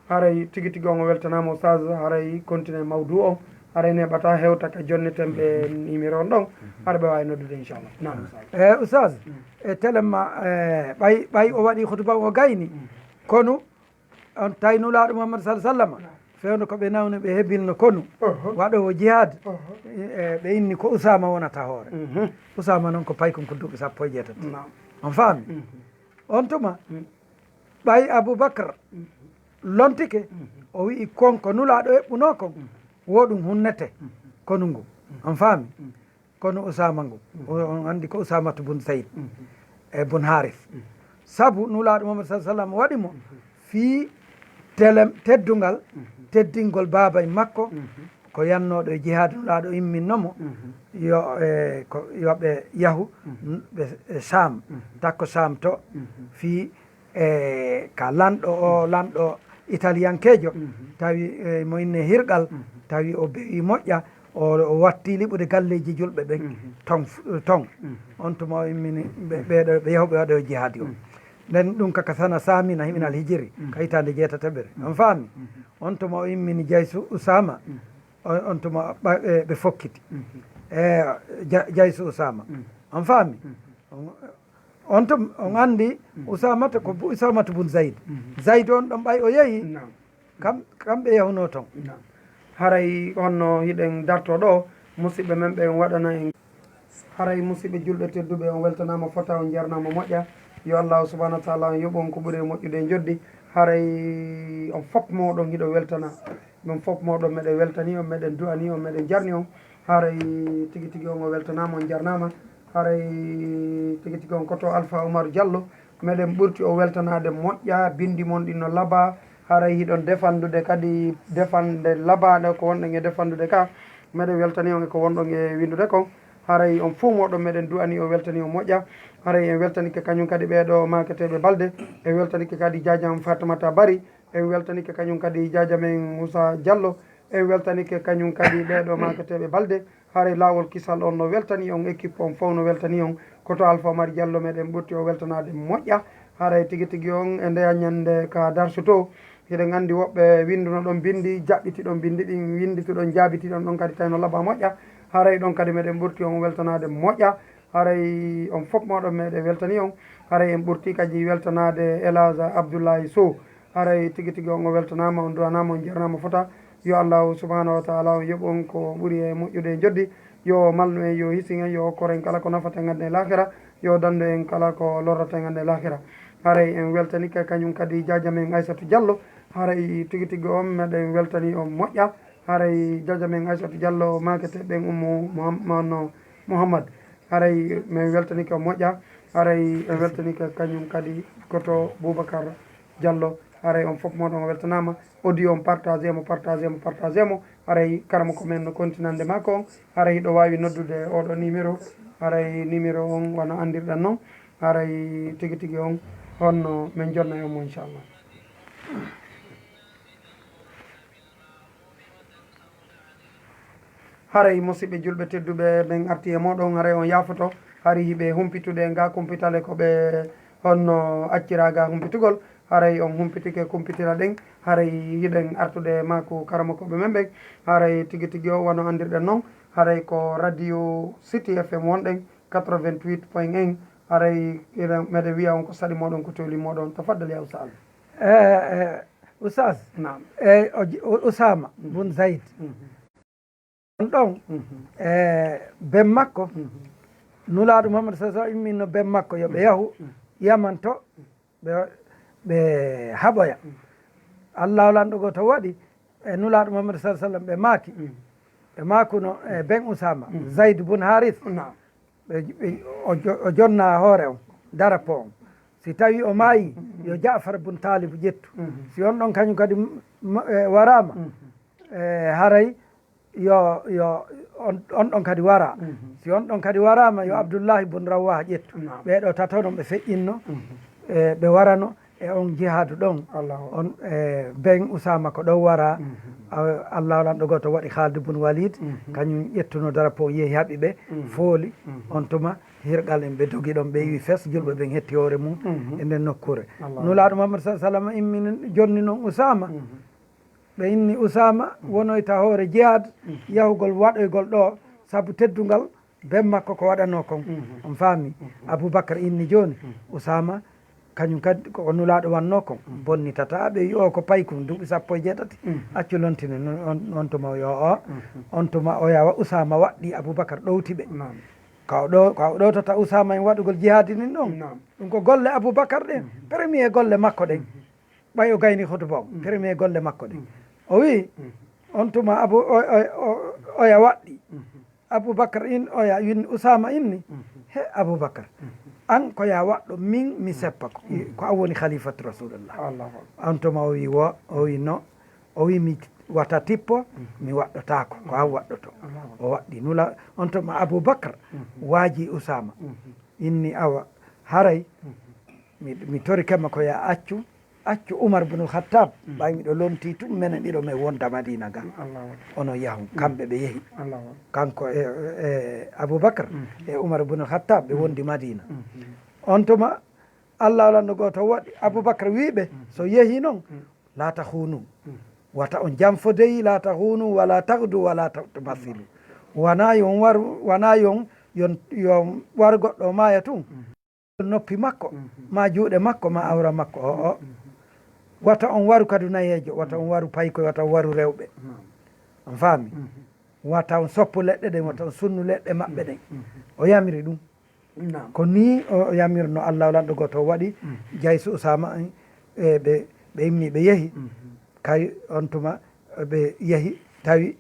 Haray tigi tigi on o weltanaama, Oustaz, haray continue mawduu on. Haray neɓataa hewta ka jonneten ɓe numéro on ɗon. Hara ɓe waawi noddude, inchallah. Naam, Oustaz. E Oustaz, e telen ma, e, ɓay, ɓay o waɗi khutba o gayni. Konu, on tawi Nulaaɗo Muhammad sallallahu alaihi wasallam. Fewndo ko ɓe nawni ɓe hebilno konu. Waɗoowo jihaad. E, ɓe inni ko Usaama wonata hoore. Usaama noon ko paykun ko duuɓi sappo e jeetati. Naam. On faami? On tuma, ɓay Abubakar lontike, o wi'i kon ko Nulaaɗo eɓɓunoo kon, wo ɗum hunnete, konu ngu. On faami? Konu Usaama ngu, o, on anndi ko Usaamatu bun Zayd e bun Haaris. Sabu Nulaaɗo Muhammad sallallahu alaihi wasallam waɗi mo fii telem-, teddungal, teddingol baaba e makko, ko yannooɗo e jihaad, Nulaaɗo imminno mo, yo, e, ko, yo ɓe yahu, n-, ɓe, e, Saam, takko Saam to, fii, e, ka lanɗo o, lanɗo italiyankeejo, tawi, e, mo inne Hirqal, tawi o bewi moƴƴa, o, o watti liɓude galleeji julɓe ɓen, ton, ton. On tuma o immini, ɓe, ɓee ɗoo, ɓe yahu ɓe waɗa o jihaadi o. Nden ɗum ka, ka sana Saamina, himinal hijiri, ka hitaande jeetataɓere. On faami? On tuma o immini Jaysu Usaama, on, on tuma ɓa-, e, ɓe fokkiti. E, Ja-, Jaysu Usaama. On faami? On, on tuma, on anndi Usaamata ko bu-, Usaamatu bun Zayd. Zayd on ɗon ɓay o yehi, naam, kam, kamɓe yahunoo ton. Naam. Haray honno hiɗen dartoo ɗoo, musiɓɓe men ɓe on waɗana en. Haray musiɓɓe julɓe tedduɓe, on weltanaama fota, on jarnaama moƴƴa. Yo Allahu subhanahu wa taala on yoɓu on ko ɓuri e moƴƴude e njoddi. Haray on fop mooɗon hiɗo weltana. Min fof mooɗon meɗen weltani on, meɗen du'ani on, meɗen jarni on. Haray tigi tigi on o weltanaama, on jarnaama. Haray tigi tigi on ko to Alpha Oumar Diallo. Meɗen ɓurti o weltanaade moƴƴa, binndi mon ɗin no laba. Haray hiɗon defandude kadi defande labaaɗe ko wonɗen e defandude ka. Meɗen weltani on e ko wonɗon e winndude kon. Haray on fof mooɗon meɗen du'ani on, weltani on moƴƴa. Haray en weltanike kañum kadi ɓee ɗoo maaketeeɓe Balde. En weltanike kadi jaajam Fatimata Bari. En weltanike kañum kadi jaaja men Moussa Diallo. En weltanike kañum kadi ɓee ɗoo maaketeeɓe Balde. Haray laawol kisal on no weltani on, équipe on fof no weltani on. Ko to Alpha Oumar Diallo meɗen ɓurti o weltanaade moƴƴa. Haray tigi tigi on e ndeya ñannde ka darsu to. Hiɗen anndi woɓɓe winnduno ɗon binndi, jaɓɓiti ɗon binndi ɗin, winnditi ɗon, jaabiti ɗon, ɗon kadi tawi no laba moƴƴa. Haray ɗon kadi meɗen ɓurti on weltanaade moƴƴa. Haray on fof mooɗon meɗen weltani on. Haray en ɓurti kadi weltanaade El Hadj Abdoulaye Sow. Haray tigi tigi on o weltanaama, on du'anaama, on jarnaama fota. Yo Allahu subhanahu wa taala on yoɓu on ko ɓuri e moƴƴude e njoddi. Yo malnu en, yo hisin en, yo okkor en kala ko nafata en aduna e laakira. Yo dandu en kala ko lorrata en aduna e laakira. Haray en weltanike kañum kadi jaaja men Aysatu Diallo. Haray tigi tigi on meɗen weltani on moƴƴa. Haray jaaja men Aysatu Diallo, maakete ɓen Ummu Muham-, Muhammad. Haray min weltanike on moƴƴa. Haray en weltanii ka kañum kadi goto Boubacar Diallo. Haray on fof mooɗon o weltanaama. Audio on partagé mo, partagé mo, partagé mo. Haray karamoko men no kontinande makko on. Haray hiɗo waawi noddude oɗo numéro. Haray numéro on wano anndirɗon non. Haray tigi tigi on honno men jonna e on mo inchallah. Haray musiɓɓe julɓe tedduɓe, ɓen arti e mooɗon, haray on yaafoto. Hari hiɓe humpitude ga kumpitale ko ɓe honno accira ga humpitugol. Haray on humpitike kumpitira ɗen. Haray hiɗen artude maaku karamokooɓe men ɓen. Haray tigi tigi o wano anndirɗen non. Haray ko radio City F M wonɗen quatre-vingt-huit point un. Haray hiɗen, meɗen wiya on ko saɗi mooɗon, ko tewli mooɗon. Tafaddal ya Oustaz. Eh, eh, Oustaz. Naam. Eh, o j-, o-, Usaama Mhm. bun Zayd. Mhm. On ɗon, Mhm. eh, ben makko, Mhm. Nulaaɗo Muhammad sallallahu alaihi wasallam imminno ben makko yo ɓe Mhm. yahu Mhm. Yaman to, ɓe, ɓe haɓoya. Mhm. Allahu lanɗo gooto waɗi, e Nulaaɗo Muhammad sallallahu alaihi wasallam ɓe maaki. Mhm. Ɓe maakuno, eh, ben Usaama, Mhm. Zayd bun Harith. Naam. Ɓe, ɓe, o jo-, o jonna hoore on, darapo on. Si tawi o maayi, Mhm. yo Ja'far bun Talib ƴettu. Mhm. Si on ɗon kañum kadi m-, m-, eh, waraama, Mhm. eh, haray yo, yo on, on ɗon kadi wara. Mhm. Si on ɗon kadi waraama, yo Mhm. Abdullahi bun Rawah ƴettu. Naam. Ɓee ɗoo tato non ɓe feƴƴinno, Mhm. eh, ɓe warano e on jihaadu ɗon. Allahu On, eh, ben Usaama ko ɗon wara. Mhm. A-, Allahu lanɗo gooto waɗi Khalid bun Walid, Mhm. kañum ƴettuno darapo, yehi haɓi ɓe, Mhm. fooli. Mhm. On tuma hirqal en ɓe dogi ɗon, ɓe iwi fes, julɓe ɓen hetti hoore mum Mhm. e nden nokkuure. Allahu Nulaaɗo Muhammad sallallahu alaihi wasallam immini jonni non Usaama. Mhm. Ɓe inni Usaama Mhm. wonoyta hoore jihaad, Mhm. yahugol waɗoygol ɗo, sabu teddungal ben makko ko waɗanoo kon. Mhm. On faami? Mhm. Abubakar inni jooni, Mhm. Usaama, kañum kadi ko o Nulaaɗo wannoo kon, Mhm. bonnitata. Ɓe wi o ko paykum, duuɓi sappo e jeetati. Mhm. Accu lontine, non on, on tuma o yo o, Mhm. on tuma o yawa Usaama waɗɗi Abubakar ɗowti ɓe. Naam. Ka o ɗo, ka o ɗowtata Usaama en waɗugol jihaadi nin ɗon. Naam. Ɗum ko golle Abubakar ɗen, Mhm. premier golle makko ɗen. Mhm. Ɓay o gayni hutuba on, Mhm. premier golle makko ɗen. Mhm. O wi, Mhm. on tuma Abu, o, o, o, oya waɗɗi. Mhm. Abubakar in, oya win Usaama inni, Mhm. he Abubakar, Mhm. an ko ya waɗɗo, min mi seppa ko. Mhm. Ko an woni khalifatu Rasulullah. Allahu Akbar. On tuma o wi wo, o wi no, o wi mi wata tippo, Mhm. mi waɗɗotaako, ko an waɗɗoto. Allahu Akbar. O waɗɗi nula, on tuma Abubakar Mhm. waaji Usaama. Mhm. Inni awa, haray, Mhm. mi, mi torike ma ko ya accu, accu Umar bun Khattab, Mhm. ɓay miɗo lonti tun, menen ɗiɗo men wonda Madina ga. Allahu Akbar. Ono yahu, Mhm. kamɓe ɓe yehi. Allahu Akbar. Kanko e, e Abubakar Mhm. e Umar bun Khattab ɓe Mhm. wondi Madina. Mhm. On tuma, Allah lanɗo gooto waɗi, Abubakar wi ɓe, Mhm. so yehi non, Mhm. la takhunu. Mhm. Wata on janfo dey, la takhunu, wala taghdu, wala ta-, tumathilu. Wana yon waru, wana yon, yon, yon waru goɗɗo maaya tun. Mhm. Noppi makko, Mhm. ma juuɗe makko, ma awra makko, o, o. Mhm. Wata on waru kadu nayeejo, wata on waru paykoy, wata on waru rewɓe. Naam. On faami? Mhm. Wata on soppu leɗɗe ɗen, wata on sunnu leɗɗe maɓɓe ɗen. Mhm. O yamiri ɗum. Naam. Ko ni o, o yamirno Allah lanɗo gooto o waɗi, Mhm. Jaysu Usaama, e ɓe, ɓe immi, ɓe yehi. Mhm. Kay on tuma, ɓe yehi, tawi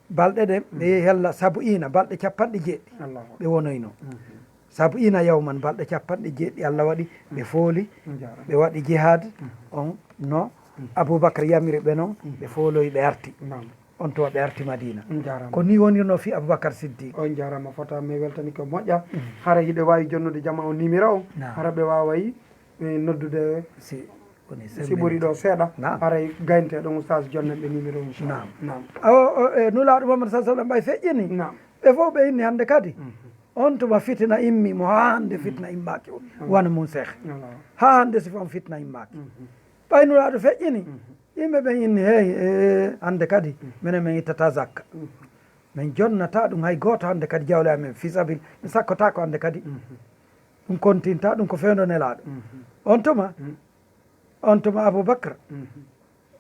balɗe ɗen, ɓe Mhm. yehi hella sabu ina, balɗe capanɗe jeeɗiɗi Allahu Akbar. ɓe wonoyno. Mhm. Sabu ina yawman, balɗe capanɗe jeeɗiɗi Allah waɗi, ɓe Mhm. fooli, On jaaraama. ɓe waɗi jihaad, Mhm. on no Mhm. Abubakar yamiri ɓe non, Mhm. ɓe fooloyi, ɓe arti. Naam. On tuma ɓe arti Madina. On jaaraama. Ko ni wonirno fi Abubakar Siddiq. On jaaraama fota, mi weltani ko moƴƴa. Mhm. Hara hiɗe waawi jonnude jama on numéro on. Naam. Hara ɓe waaway, eh, noddude Si, woni si ɓuri ɗo seeɗa. Naam. Haray gaynte ɗon Oustaz jonnan ɓe numéro inchallah. Naam. Naam. O, o, e Nulaaɗo Muhammad sallallahu alaihi wasallam ɓay feƴƴini. Naam. Ɓe fof ɓe inni hannde kadi. Mhm. On tuma fitina immi mo haa hannde Mhm. fitina immaaki o. Mhm. Wano mum seehe. Allahu. Haa hannde si on fitina immaaki. Mhm. Ɓay Nulaaɗo feƴƴini. Mhm. Yimɓe ɓen inni, hey, e, hannde kadi, Mhm. minen min ittata zakka. Mhm. Min jonnata ɗum hay gooto hannde kadi jawle amen, fi sabil, min sakkotaako hannde kadi. Mhm. Ɗum kontinta, ɗum ko fewndo Nelaaɗo. Mhm. On tuma, Mhm. on tuma Abubakar. Mhm.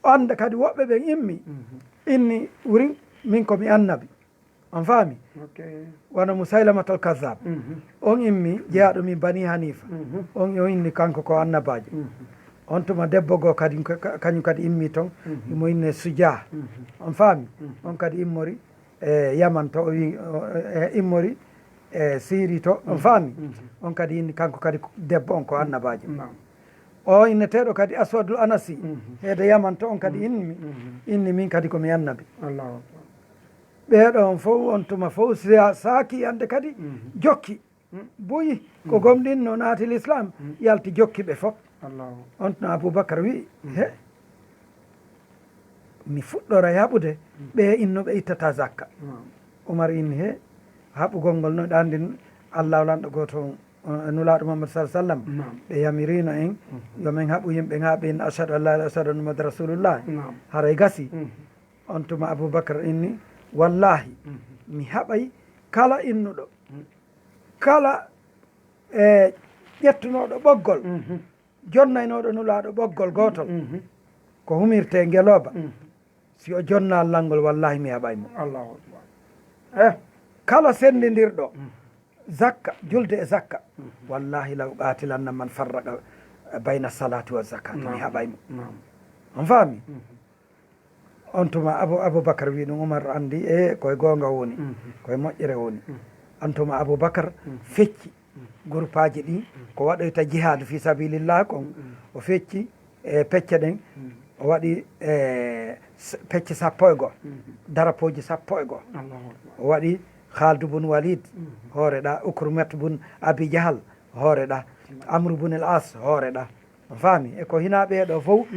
Hannde kadi woɓɓe ɓen immi, Mhm. inni, wuri, min ko mi annabi. On faami? Ok. Wano Musaylamatal Kazzab. Mhm. On immi, jeyaaɗo min Bani Hanifa. Mhm. On, o inni kanko ko annabaajo. Mhm. On tuma debbo goo kadi, ka-, ka-, kañum kadi immi ton. Mhm. Imo inne Sujaa. Mhm. On faami? Mhm. On kadi immori, e, Yaman to, o wi, o, e, immori, e Siri to, on faami? On kadi inni kanko kadi ko debbo on ko annabaajo. Naam. O inneteeɗo kadi Aswadul Anasi, heede Yaman to, on kadi inni mi, inni min kadi ko mi annabi. Allahu Akbar. Ɓeeɗo on fof, on tuma fof, sa-, saaki ande kadi jokki. Buyi ko gomɗinno naati l'islam, yalti jokki ɓe fof. Allahu. On tuma Abubakar wi'i, he, mi fuɗɗoray haɓude ɓe innuɓe ittata zakka. Naam. Umar inni, he, haɓugol ngol no ɗa anndi Allahu lanɗo gooto on, eh, Nulaaɗo Muhammad sallallahu alaihi wasallam, naam, ɓe yamirino en yo men haɓu yimɓe ŋaaɓe en, ashhadu an la ilaha, ashhadu anna Muhammad rasulullah. Naam. Haray gasi. On tuma Abubakar inni, wallahi, mi haɓay kala innuɗo, kala, eh, ƴettunooɗo ɓoggol, jonnaynooɗo Nulaaɗo ɓoggol gootol, ko humirtee ngelooba, si o jonnaali lanngol, wallahi mi haɓay mo. Allahu Akbar. Eh. Kala senndindirɗo zakka, julde e zakka, wallahi law qaatilanna man farraqa bayna salati wa zakati, mi haɓay mo. Naam. On faami? On tuma Abu, Abubakar wi ɗum, Umar anndi, e koye goonga woni, koye moƴƴere woni. On tuma Abubakar fecci guruppaaji ɗi, ko waɗoyta jihaadu fi sabilillah kon. O fecci e pecce ɗen, o waɗi e s-, pecce sappo e goo, darapooji sappo e goo. Allahu Akbar. O waɗi Khalid bun Walid, hoore ɗa, Ukrumat bun Abi Jahal, hoore ɗa, Amru bun al As, hoore ɗa. On faami? E ko hinaa ɓee ɗoo fof,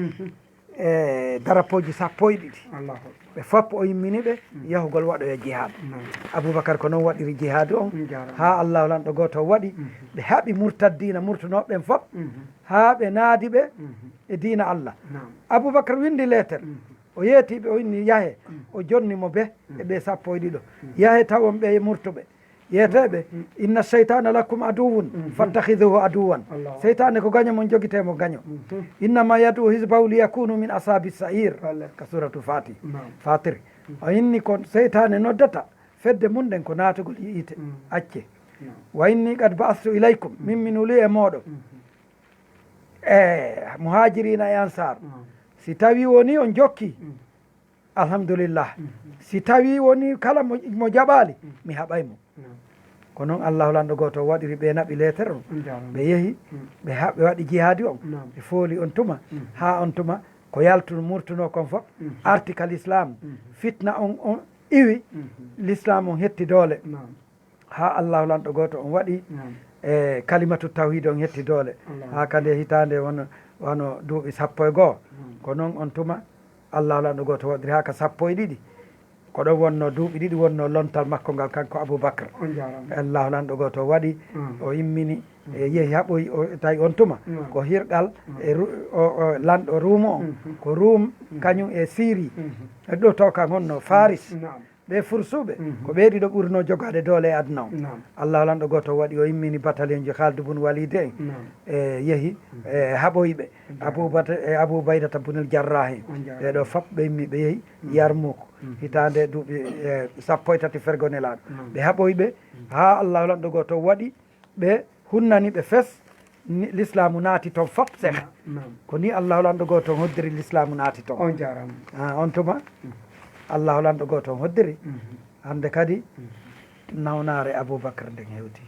e darapooji sappo e ɗiɗi. Allahu Akbar. Ɓe fof o immini ɓe yahugol waɗoya jihaad. Naam. Abubakar ko noon waɗiri jihaadu on, haa Allahu lanɗo gooto waɗi, ɓe haɓi murtaddiina murtunooɓe ɓen fof, haa ɓe naadi ɓe e diina Allah. Naam. Abubakar winndi leeter, o yeeti ɓe, o inni yahe, o jonni mo be e ɓe sappo e ɗiɗo. Yahe tawon ɓe murtuɓe. Yeeteeɓe, inna shaytana lakum aduwwun, fattakhiduhu aduwwan. Allah. Seytaane ko gaño mon, jogitee mo gaño. Innama yad'u hizbahu liyakunu min ashabi sa'ir. Ka suratu Fati-, Fatir. O inni ko seytaane noddata fedde mum ɗen ko naatugol yiite. Acce. Wa inni qad ba'astu ilaykum, min mi nuli e mooɗon. E muhajirina e ansar. Si tawi woni on jokki, alhamdulillah. Si tawi woni kala mo, mo jaɓaali, mi haɓay mo. Ko noon Allahu lanɗo gooto waɗiri, ɓe naɓi leeter on. Ɓe yehi, ɓe ha-, ɓe waɗi jihaadi on. Ɓe fooli on tuma, haa on tuma ko yaltu murtunoo kon fof, arti ka l'islam. Fitna on, on iwi, l'islam on hetti doole. Haa Allahu lanɗo gooto on waɗi, e kalimatu tawhid on hetti doole. Haa ka nde hitaande wano, wano duuɓi sappo e goo. Ko noon on tuma Allahu lanɗo gooto waɗiri haa ka sappo e ɗiɗi. Ko ɗon wonnoo duuɓi ɗiɗi, wonnoo lontal makko ngal, kanko Abubakar. Allahu lanɗo gooto waɗi, o immini, e yehi haɓoyi, o tawi on tuma ko hirɗal e ru-, o, o lanɗo Ruumu on, ko Ruum, kañum e Siri, e ɗo to kan honno Faris. Ɓe Fursuɓe, ko ɓe ɗiɗo ɓurnoo jogaade doole e aduna on. Naam. Allahu lanɗo gooto waɗi, o immini batalionji Khalid bun Walid en, e yehi, e haɓoyi ɓe. Abu Bata-, e Abu Baydata bunil Jarrahi. Ɓe ɗo fof ɓe immi, ɓe yehi Yarmuk, hitaande duuɓi, e, sappo e tati fergo Nelaaɗo. Ɓe haɓoyi ɓe, haa Allahu lanɗo gooto waɗi, ɓe hunnani ɓe fes, ni, lislaamu naati toon fop seh. Naam. Ko ni Allahu lanɗo gooto on hoddiri lislaamu naati toon. On jaaraama. Ah, on tuma, Allahu lanɗo gooto on hoddiri. Hannde kadi, nawnaare Abubakar nden hewti.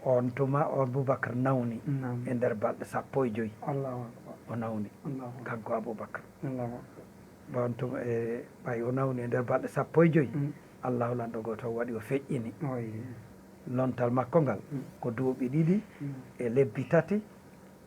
On tuma, o Abubakar nawni e nder balɗe sappo e joy. Allahu Akbar. O nawni. Allahu Akbar. Kanko Abubakar. Allahu Akbar. Bon, tuma e ɓay o nawni e nder balɗe sappo e joy. Allahu lanɗo gooto waɗi o feƴƴini. Oy. Lontal makko ngal ko duuɓi ɗiɗi e lebbi tati,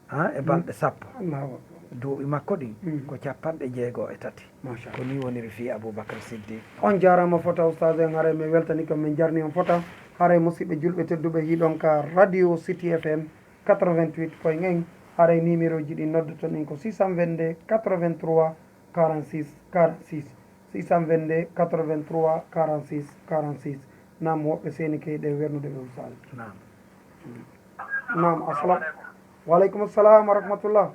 ha, e balɗe sappo. Allahu Akbar. Duuɓi makko ɗin ko capanɗe jeego e tati. Machallah. Ko ni woniri fii Abubakar Siddiq. On jaaraama fota, Oustaz en, haray min weltani ko min jarni on fota. Haray musidɓe julɓe tedduɓe, hiɗon ka Radio City F M quatre-vingt-huit point un. Haray numéro ji ɗi noddoton ɗin ko six cent vingt-deux quatre-vingt-trois quarante-six quarante-six, six cent vingt-deux quatre-vingt-trois quarante-six quarante-six. Naam, woɓɓe seeni kay ɗen wernude ɓe, Oustaz. Naam. Naam, assalam. Wa aleykum assalam wa rahmatullah.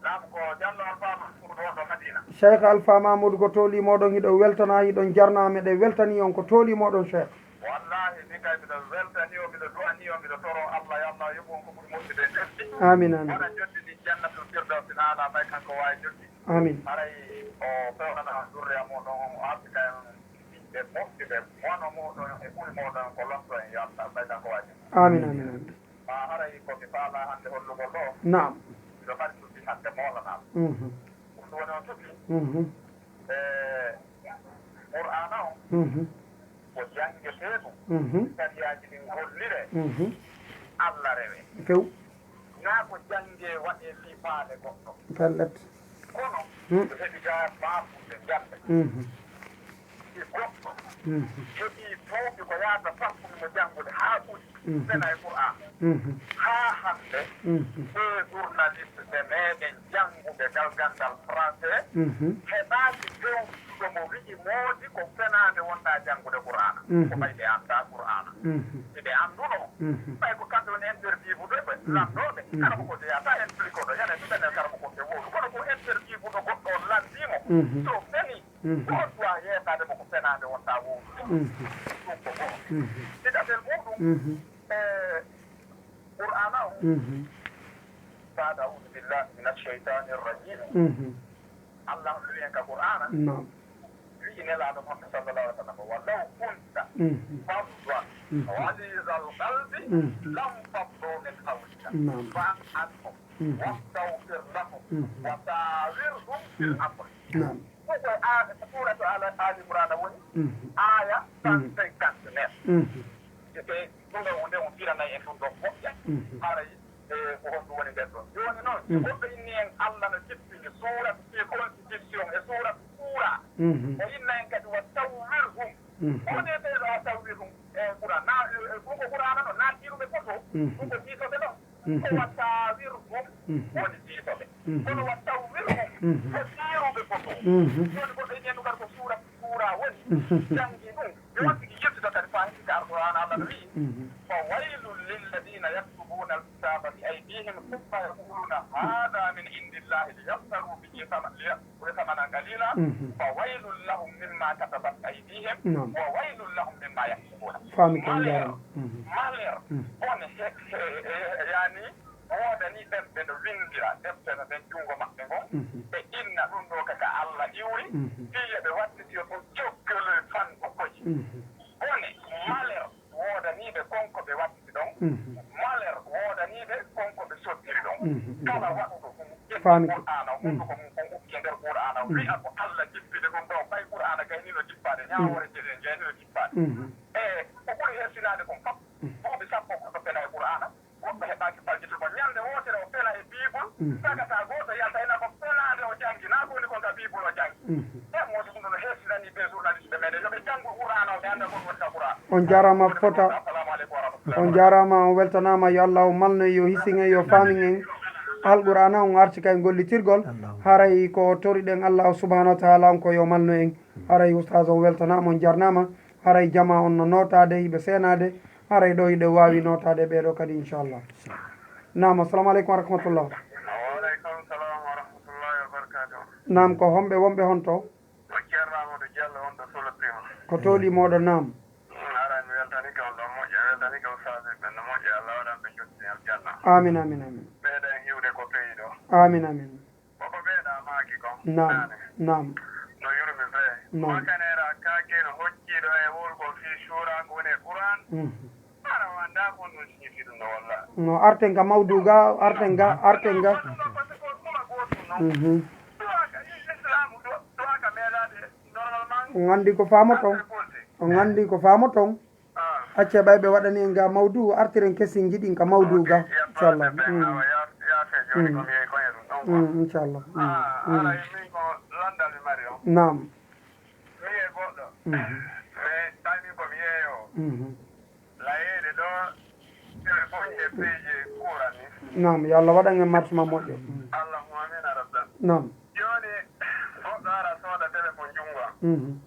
Naam, ko Jallo Alfa Mahmoud wonɗo Madina. Cheikh Alfa Mahmoud, ko tooli moɗon, hiɗo weltana, hiɗon jarna, meɗen weltani on ko tooli moɗon, Cheikh. Wallahi, min kay miɗo weltani on, miɗo du'ani on, miɗo toro Allah, yo Allah yoɓu on ko ɓuri moƴƴude. Amin, amin. Wona joddi ɗin Jannatul Firdawsi, na ala may kanko waawi joddi. Amin. Haray o fewnana zurriya mum ɗon, o arti kay on. ɓe moƴƴuɓe, wano mooɗon e ɓuri mooɗon ko lomto en, yo Allah ɓeydan ko waajib. Amin, amin, amin. Ma haray ko mi faala hannde hollugol ɗo, naam, miɗo mari suusi hannde moolanaaɗo. Mhm. Ɗum ɗum woni on suusi. Mhm. E Qur'aana on, mhm, ko janngetee ɗum. Mhm. Sariyaaji ɗin golliree. Mhm. Allah rewee. Few. Naa ko janngee waɗee fii faale goɗɗo. Pellet. Kono, hmm, ko heɓi gaa baafunde njannde. Mhm. Si goɗɗo, mhm, heɓii duuɓi ko yaata sappo mo janngude haa ɓuri, mhm, fena e Qur'aana. Mhm. Haa hannde, mhm, ɓee journaliste ɓe meeɗen janngude ngal ganndal français, mhm, heɓaaki fewtuɗo mo wi'i moodi ko fenaande wonɗaa janngude Qur'aana. Mhm. Ko ɓay ɓe anndaa Qur'aana. Mhm. Si ɓe annduno, mhm, ɓay ko kamɓe woni interview ɓe, mhm, lanndooɓe, mhm, kala ko ko jeyaa, taa en pli ko ɗo, yana si ɓen kala ko ko e wowlu. Kono ko interview ɗo goɗɗo on lanndii mo, mhm, so fenii, mhm, ko on duwaa yeesaade mo ko fenaande wonɗaa wowlude. Mhm. Ɗum ko go'o. Mhm. Ɗiɗaɓel muuɗum, mhm, e Qur'aana o, mhm, baada a'uudu billahi mina sheytaani rajim. Mhm. Allah no wi'i en ka Qur'aana, naam, wi'i Nelaaɗo Muhammad sallallahu alaihi wasallam, "Walaw kunta, mhm, faddan, mhm, ghalizal qalbi, mhm, lanfaddu min hawlika, naam, fa'fu anhum, mhm, wastaghfir lahum, mhm, wa shawirhum fil, mhm, amri." Naam. Ɗum koye a-, suuratu Ala-, Ali Imran woni, mhm, aaya, mhm, cent cinquante-neuf. Mhm. Te ɗum ɗo wonde on firanay en ɗum ɗon moƴƴa. Mhm. Haray, e, ko honɗum woni nder ɗon. Jooni noon, mhm, goɗɗo inni en Allah no jippini suuratu fii constitution e suuratu suura. Mhm. O inna en kadi wa sawwirhum. Mhm. Woni e ɓeeɗo a sawwirhum e Qur'an. Na, e, e, ɗum ko Qur'aana noon, na kiiruɓe foto. Mhm. Ɗum ko kiisoɓe noon. Mhm. Ko wa saawirhum, mhm, woni diisoɓe. Mhm. Kono wa sawwirhum, mhm, ko siiruɓe fof. Mhm. Jooni goɗɗo inni en ɗum kadi ko suura, suura woni. Mhm. Janngi ɗum. Mi, mhm, waɗi tigi yettude kadi faa heɓi ka Alqur'aana, Allah no wi'i, mhm, "Fa waylun lilladina yaktubuna alkitaba bi aydihim thumma yaquluna hadha min indillahi liyashtaru bihi thama-, liya-, wa thamanan qalila, mhm, fa waylun lahum mimma katabat aydihim, naam, wa waylun lahum mimma yaksibuna." Faami ko, on. Malheur, jaaraama. Mhm. Malheur, mhm, bone, he, he, he, yaani, woodani ɓen ɓe no winndira defte no nden junngo maɓɓe ngon, mhm, ɓe inna ɗum ɗo ka, ka Allah iwri, mhm, fii yo ɓe wattitiro ɗum jokkoloy fanɗo koy. Mhm. Bone, malheur, woodanii ɓe kon ko ɓe wattiti ɗon. Mhm. Malheur woodanii ɓe kon ko ɓe sottiri ɗon. Mhm. Kala waɗuɗo ɗum, ƴetti, faami ko, Qur'aana o, mhm, hunduko mum kon ukki e nder Qur'aana o, mhm, wi'a ko Allah jippini ɗum ɗo, ɓay Qur'aana gaynino jippaade, mhm, ñaawoore jeɗen gaynino jippaade. Mhm. E ko ɓuri hersinaade kon fof, mhm, duuɓi sappo goɗɗo fena e Qur'aana, goɗɗo heɓaaki faljitugol. Ñande wootere o fena e Biibul, mhm, tagata gooto yalta ina ko fenaande o janngi, naa ko woni kon ka Biibul o janngi. Mhm. E moodi ɗum ɗo no hersina ni ɓe journaliste ɓe meɗen, yo ɓe janngu Qur'aana o, ɓe annda ko woni ka Qur'aana. On jaaraama fota. Assalamu aleykum wa rahmatullah. On jaaraama, on weltanaama. Yo Allah o malno en, yo hising en, yo faaming en. Alqur'aana on arti kay gollitirgol. Allahumma. Haray ko toriɗen Allah o subhanahu wa ta'ala on ko yo malno en. Haray ustaz on weltanaama, on jarnaama. Haray jamaa on no nootaade, hiɓe seenaade. Haray ɗo hiɗe waawi nootaade ɓee ɗo kadi, inchallah. Naam, assalamu aleykum wa rahmatullah. Wa aleykum salam wa rahmatullahi wa barakatuh. Naam, ko homɓe wonɓe honto? Ko Ceerno Amadou Diallo wonɗo Solo Prima. Ko tooli mooɗon, naam. Mm, aray mi weltanike on ɗon moƴƴa, mi weltanike ustaaduuɓe ɓen no moƴƴa, Allah waɗan ɓe jottini aljanna. Amin, amin, amin. Ɓeyda en hiwde ko peyi ɗo. Amin, amin. Koko ɓeyɗa maaki kon. Naam, naane. Naam. No yurmi vrai. Naam. Makanera kaake no hocci ɗo e wowlugol fii suura ko woni e Qur'an. Mhm. Hara o anndaa ko honɗum signifie ɗum ɗo walla? No arten ka mawdu ga, arten ga, arten ga. Ko ɗum ɗo ko sifo ɗum ɗo gootum non. Mhm. Du'a ka i-, Islamu, du-, du'a ka meeɗaade normalement. On anndi ko faamoton? Affaire politique. On anndi ko faamoton? Ah. Accee ɓay ɓe waɗani en ga mawdu, artiren kesinji ɗin ka mawdu ga. Ok, ya inchallah. Problème, mm. Awa, ya, ya fe, jooni ko mi yehi ko e ɗum ɗon quoi. Mm, inchallah. Mm, ah, mm. Haray min ko lanndal mi mari on. Naam. Mi yehi goɗɗo. Mhm. Mais tawi min ko mi yeeyoowo. Mhm. Layeede ɗo, téléphone e piiji kuuran ni. Naam, yo Allah waɗan en marche ma moƴƴo. Mm. Allahumma amiin, ya Rabbi. Naam. Jooni, goɗɗo ara sooda téléphone junngo am. Mhm.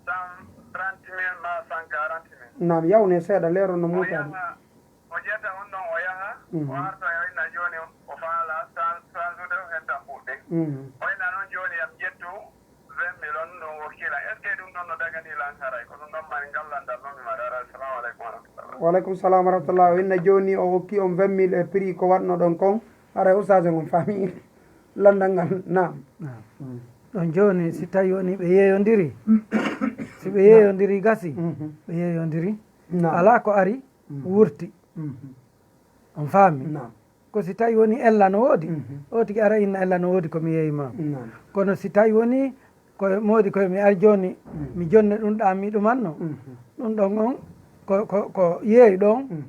Cent trente mille maa cent quarante mille. Naam, yawne seeɗa, leero no o muuta. Yaha, o ƴetta on ɗon, o yaha, mhm, o arta, o inna jooni, o faala san-, sansude o heddan ɓuuɓɗe. Mhm. O inna noon jooni, yam ƴettu vingt mille on ɗon wokkila. Est-ce que ɗum ɗon no dagani lan haray? Ko ɗum ɗon mari ngal lanndal non mi mari haray. Assalamu aleykum wa rahmatullah. Wa aleykum salam wa rahmatullah. O inna jooni o okki on vingt mille e prix ko waɗnoɗon kon. Haray ustaas en on faami lanndal ngal. Naam. Naam. Mm. Ɗon jooni si tawi woni ɓe yeeyondiri, Si ɓe yeeyondiri gasi, mhm, ɓe yeeyondiri. Naam. Alaa ko ari, mhm, wurti. Mhm. On faami? Naam. Ko si tawi woni ella no woodi, mhm, o tigi ara inna ella no woodi ko mi yeeyi ma. Naam. Kono si tawi woni ko moodi koye mi ari jooni, mhm, mi jonne ɗum ɗa mi ɗumanno, mhm, ɗum ɗon on ko, ko, ko yeeyi ɗon, mhm,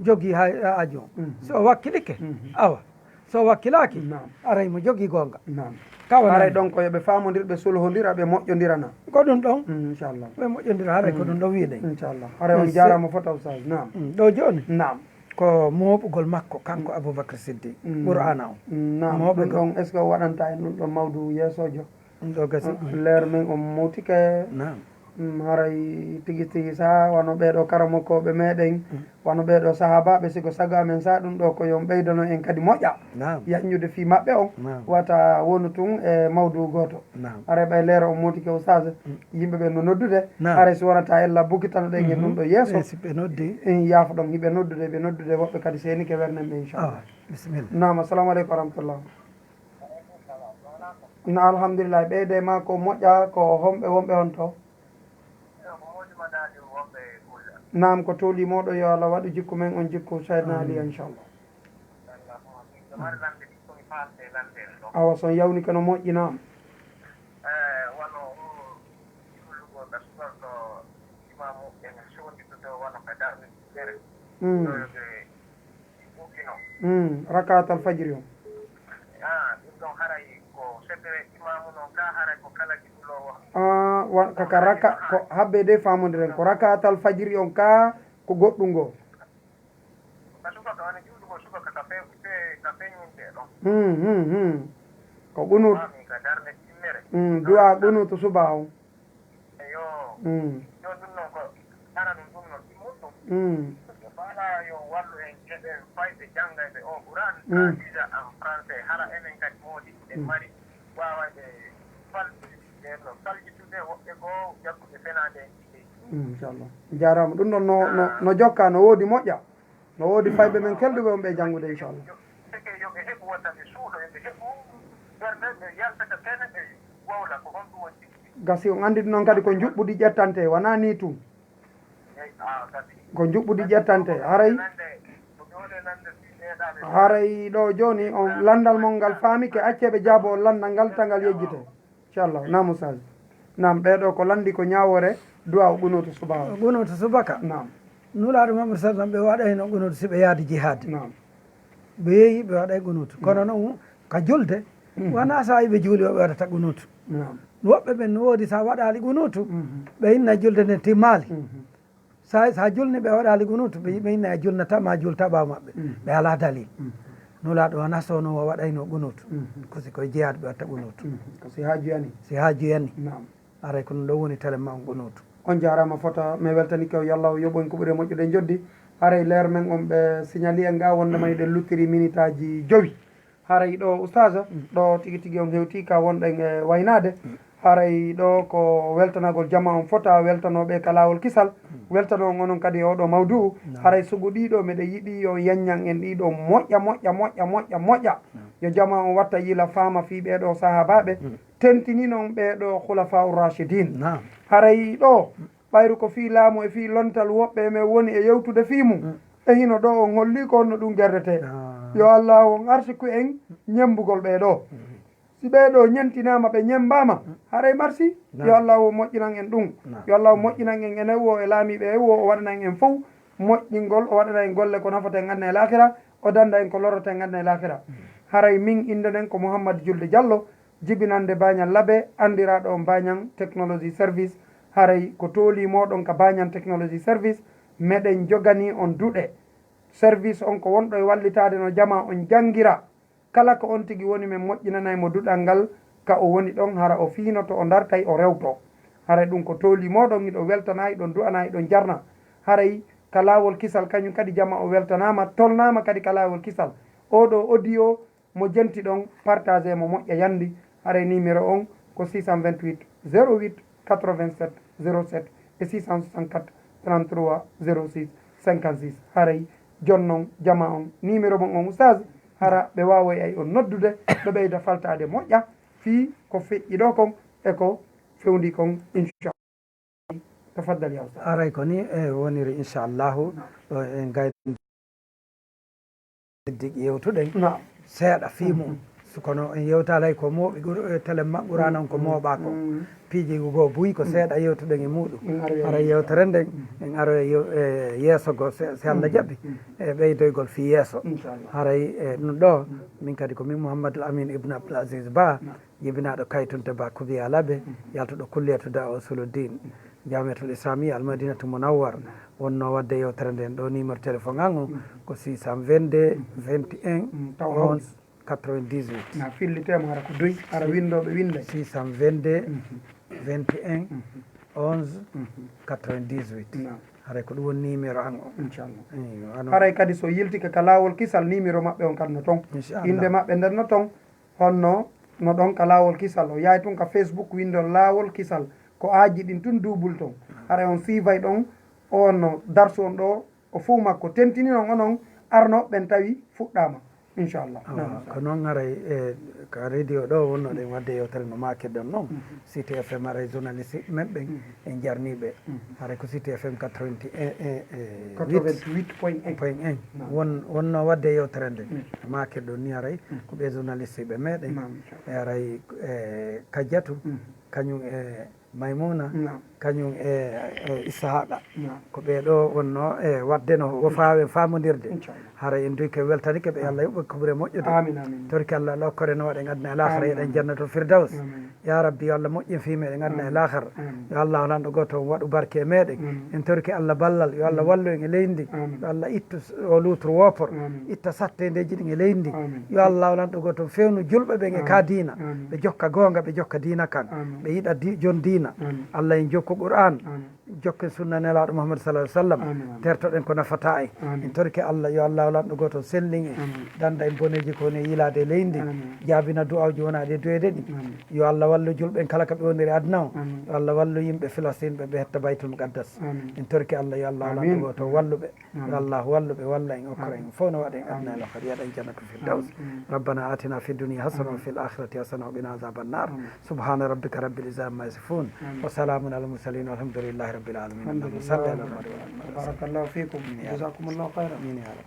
jogii ha, ha ajo. Mhm. So o wakkilike, mhm, awa. So o wakkilaaki, naam, aray mo jogii goonga. Naam. Ka wonani. Aray ɗon ko yo ɓe faamondir, ɓe sulhondira, ɓe moƴƴondirana. Ko ɗum ɗon. Mm, inchallah. Ɓe moƴƴondira, haray ko, mm, ɗum ɗon wiɗen. Inchallah. Haray on, merci, jaaraama fota, Oustaz. Naam. Mm, ɗo jooni. Naam. Ko mooɓugol makko, kanko, mm, Aboubacry Siddiq. Mm. Qur'aana on. Mm, naam. Mooɓugol. Ɗum ɗon, est-ce que o waɗanta en ɗum ɗon mawdu yeesoojo? Ɗum ɗo gasi. Ah, leer men on mawtike. Naam. Mm, haray tigi tigi sa wano ɓeeɗo karamokooɓe meɗen, mm, wano ɓeeɗo sahaabaaɓe, sigo sago amen sa ɗum ɗo ko yo on ɓeydano en kadi moƴƴa. Naam. Yaññude fii maɓɓe on, naam, wata wonu tun e mawdu gooto. Naam. Haray ɓay leer on mawtike, Oustaz, mm, yimɓe ɓe no noddude. Naam. Haray si wonata ella bukitano ɗen e, mhm, ɗum ɗo yeeso. E si ɓe noddi. En yaafo ɗon, hiɓe noddude, ɓe noddude woɓɓe kadi seenike wernen ɓe, inchallah. Awa, bisimilla. Naam, assalamu aleykum wa rahmatullah. Na alhamdulillah, ɓeyde ma ko moƴƴa, ko homɓe wonɓe on to? Naam, ko tooli moɗo, yo Allah waɗu jikku men on jikku Seydina Ali, amin, inchallah. Awa, son yawni kono moƴƴi, naam. Mm. Mm, rakaat al fajri on. Ah, ɗum ɗon haray ko secret imaamu non ka, haray ko kala jiɓuloowo. Ah, wa-, ka, ka raka-, ko habbe de faamondiren, ko rakaat al fajri on ka, ko goɗɗum ngo. Ka subaka, wona juulugol subaka ka fe-, fe-, ka feññinde ɗon. Hmm, hmm, hmm. Ko qunut. Faami ka darnde timmere. Hmm, du'a qunutu suba on. Eyo. Mm. Yo ɗum noon ko aranum ɗum noon ɗimmuɗum. Mm. Yo Faala yo wallu en keɓen fayɓe janngayɓe o Qur'an, mm, ka visa en français, hara enen kadi moodi ɗen, mm, mari waawayɓe falɗi-, ɓe no faljitude woɓɓe goo jagguɓe fenaande en ɗiɗi. Mm, inchallah. Jaaraama. Ɗum noon no, no, ah, no jokka, no woodi moƴƴa. No woodi fayɓe men kelɗuɓe on ɓe janngude, inchallah. Seke yo ɓe heɓu wota ɓe suuɗo, yo ɓe heɓu ɓernde, ɓe yalta ka kene, ɓe wowla ko honɗum woni. Gasi on anndi ɗum noon kadi ko njuɓɓudi ƴettante, wonaa nii tun. Eyi, ah, gasi. Ko njuɓɓudi ƴettante, haray, ko ɓe woni nande si ɓeeɗa ɓe haray ɗo jooni on lanndal mon ngal faamike, accee ɓe jaabo on lanndal ngal, tangal yejjitee. Inchallah. Naam, Oustaz. Naam, ɓee ɗoo ko lanndi ko ñaawoore du'a o qunuutu subaka. O qunuutu subaka. Naam. Nulaaɗo Muhammad sallam ɓe waɗayno qunuutu si ɓe yaadi jihaad. Naam. Ɓe yehi ɓe waɗay qunuutu. Kono, mm, noon ka julde, mhm, wonaa saa'i ɓe juuli o ɓe waɗata qunuutu. Naam. Woɓɓe ɓen no woodi sa waɗaali qunuutu, mhm, ɓe inna julde nden timmaali. Mhm. Sa, sa julni ɓe waɗaali qunuutu, ɓe, ɓe inna a julnata ma julta ɓaawo maɓɓe. Mhm. Ɓe alaa dalil. Mhm. Nulaaɗo wonaa soono o waɗayno qunuutu. Mhm. Ko si koye jihaad ɓe watta qunuutu. Mhm. Ko si haaju yani. Si haaju yani. Naam. Haray ko ɗum ɗo woni telen ma on qunuutu. On jaaraama fota, mi weltanike o, yo Allah o yoɓu en ko ɓuri e moƴƴude njoddi. Haray leer men on ɓe signali en ga wonde ma hiɗen luttiri minitaaji jowi. Haray ɗo, Oustaz, mm, ɗo tigi tigi on hewti ka wonɗen e waynaade. Mm. Haray ɗo ko weltanagol jama on fota, weltanooɓe ka laawol kisal. Mm. Weltano on onon kadi e oɗo mawduu. Naam. Haray sugu ɗiɗo, miɗo yiɗi yo yanñan en ɗiɗo moƴƴa, moƴƴa, moƴƴa, moƴƴa, moƴƴa. Naam. Yo jama on watta yila faama fii ɓee ɗoo sahaabaaɓe. Mm. Tentini non ɓee ɗoo Khulafa'ur Rashidin. Naam. Haray ɗo, ɓayru ko fii laamu e fii lontal woɓɓe e men woni e yewtude fii mum. Mm. E hino ɗo on holli ko honno ɗum gerdetee. Ah. Yo Allaahu on arsiku en ñemmbugol ɓee ɗoo. Mm. Si ɓee ɗoo ñentinaama, ɓe ñemmbaama, mm, haray marsi. Naam. Yo Allaahu on moƴƴinan en ɗum. Naam. Yo Allaahu on moƴƴinan en enen woo e laamiiɓe en woo, o waɗana en en fow moƴƴingol, o waɗana en golle ko nafata en aduna e laakira, o dannda en ko lorrata en aduna e laakira. Mm. Haray min innde nden ko Mouhammad Julde Diallo, jibinannde Bañal Labe, anndiraaɗo on Bañang Technology Service. Haray ko tooli mooɗon ka Bañang Technology Service, meɗen joganii on duɗe. Service on ko wonɗo e wallitaade no jamaa on janngira. Kala ko on tigi woni, men moƴƴinanay mo duɗal ngal, ka o woni ɗon, hara o fiinoto, o dartay, o rewto. Haray ɗum ko tooli mooɗon, hiɗon weltana, hiɗon du'ana, hiɗon jarna. Haray ka laawol kisal, kañum kadi jamaa o weltanaama, tolnaama kadi ka laawol kisal. Oo ɗoo audio, mo jenti ɗon, partagé mo moƴƴa yandi. Haray numéro on ko six cent vingt-huit zéro huit quatre-vingt-sept zéro sept e six cent soixante-quatre trente-trois zéro six cinquante-six. Haray jonnon jama on numéro mon on, Oustaz, hara ɓe waaway ay on noddude, ɓe ɓeyda faltaade moƴƴa fii ko feƴƴi ɗoo kon e ko fewndii kon, inchallah. Tafaddal ya Ustaz. Aray ko ni e woniri inchallahu ɗo en gaydi yewtuɗen seeɗa fii mum. Kono en yewtalay ko mooɓi tele maɓɓurana on ko mooɓa ko piiji goo buy ko seeɗa yewtuɗen e muɗum. Haray yewtere nden en aroya e yeeso goo si Allah jaɓi e ɓeydoygol fii yeeso. Haray e ɗum ɗo min kadi ko min Mouhammadul Amin Ibn Abdoul Aziz Ba, jibinaaɗo kaytunte Ba Kubiya Labe, yaltuɗo kulliyatu dawa usulu din jamiatul islamiya almadinatu munawwar. Wonno wadde yewtere nden ɗo numéro téléphone an o ko six cent vingt-deux vingt et un onze quatre-vingt-dix-huit. Na fillitema hara ko doy hara windoɓe winda six cent vingt-deux vingt et un onze quatre-vingt-dix-huit. Haray ko ɗum woni numéro an o inchallah. Haray kadi so yiltike ka lawol kisal numéro maɓɓe on kadi no ton, inde maɓɓe nden no ton. Honno no ɗon ka laawol kisal o yahay tun ka facebook winndon laawol kisal ko aaji ɗin tun duubul ton. Haray on siivay ɗon o no darsu on ɗo o fow makko tentini non onon arnooɓe ɓen tawi fuɗɗaama inchallah. Ko noon haray e ka radio ɗo wonnoɗen wadde yewtere no maakirɗon noon. City F M haray journaliste men ɓen en jarniiɓe. Haray ko City F M quatre-vingt-huit point un won wonno wadde yewtere nde. Maakirɗo ni haray ko ɓe journaliste ɓe meɗen e haray e Kajjatu kañum e Maymuna kañum e e Issahaqa ko ɓe ɗo wonno e wadde no wo faawen faamondirde. Haray en duy ke weltanike ɓe Allah yoɓɓe ko ɓure moƴƴude. Torki Allah Allah okkore no waɗen aduna e lahara yeɗen jannatul firdaws. Ya rabbi yo Allah moƴƴin fii meɗen aduna e lahara. Yo Allah lanɗo gooto on waɗu barke e meɗen. En torki Allah ballal yo Allah wallu en e leydi ndi. Yo Allah ittu o luutru woopor itta sattendeeji ɗin e leydi ndi. Yo Allah lanɗo gooto on fewnu julɓe ɓen e ka diina ɓe jokka goonga ɓe jokka diina kan ɓe yiɗa jon diina. Allah en jokku Qur'an. Jokken sunna nelaaɗo Muhammad sallallahu alaihi wasallam tertoɗen ko nafata en. En torike Allah yo Allah lanɗo gooto sellin en danda en boneeji ko woni e yiilaade e leydi ndi. Jaabina du'awji wonaaɗi e du'eede ɗi. Yo Allah wallu julɓe en kala ka ɓe woniri aduna o. Yo Allah wallu yimɓe Filastin ɓe ɓe hetta Baytul Muqaddas. En torike Allah yo Allah lanɗo gooto wallu ɓe. Yo Allah wallu ɓe walla en okkora en fof no waɗen aduna e lahara yaɗa en jannatul firdaws. ربنا آتنا في الدنيا حسنة وفي الآخرة حسنة وقنا عذاب النار. سبحان ربك رب العزة عما يصفون. وسلام على المرسلين والحمد لله رب العالمين. اللهم صل على محمد وعلى آل محمد. Barakallahu fikum. Jazakumullahu khairan. آمين يا رب.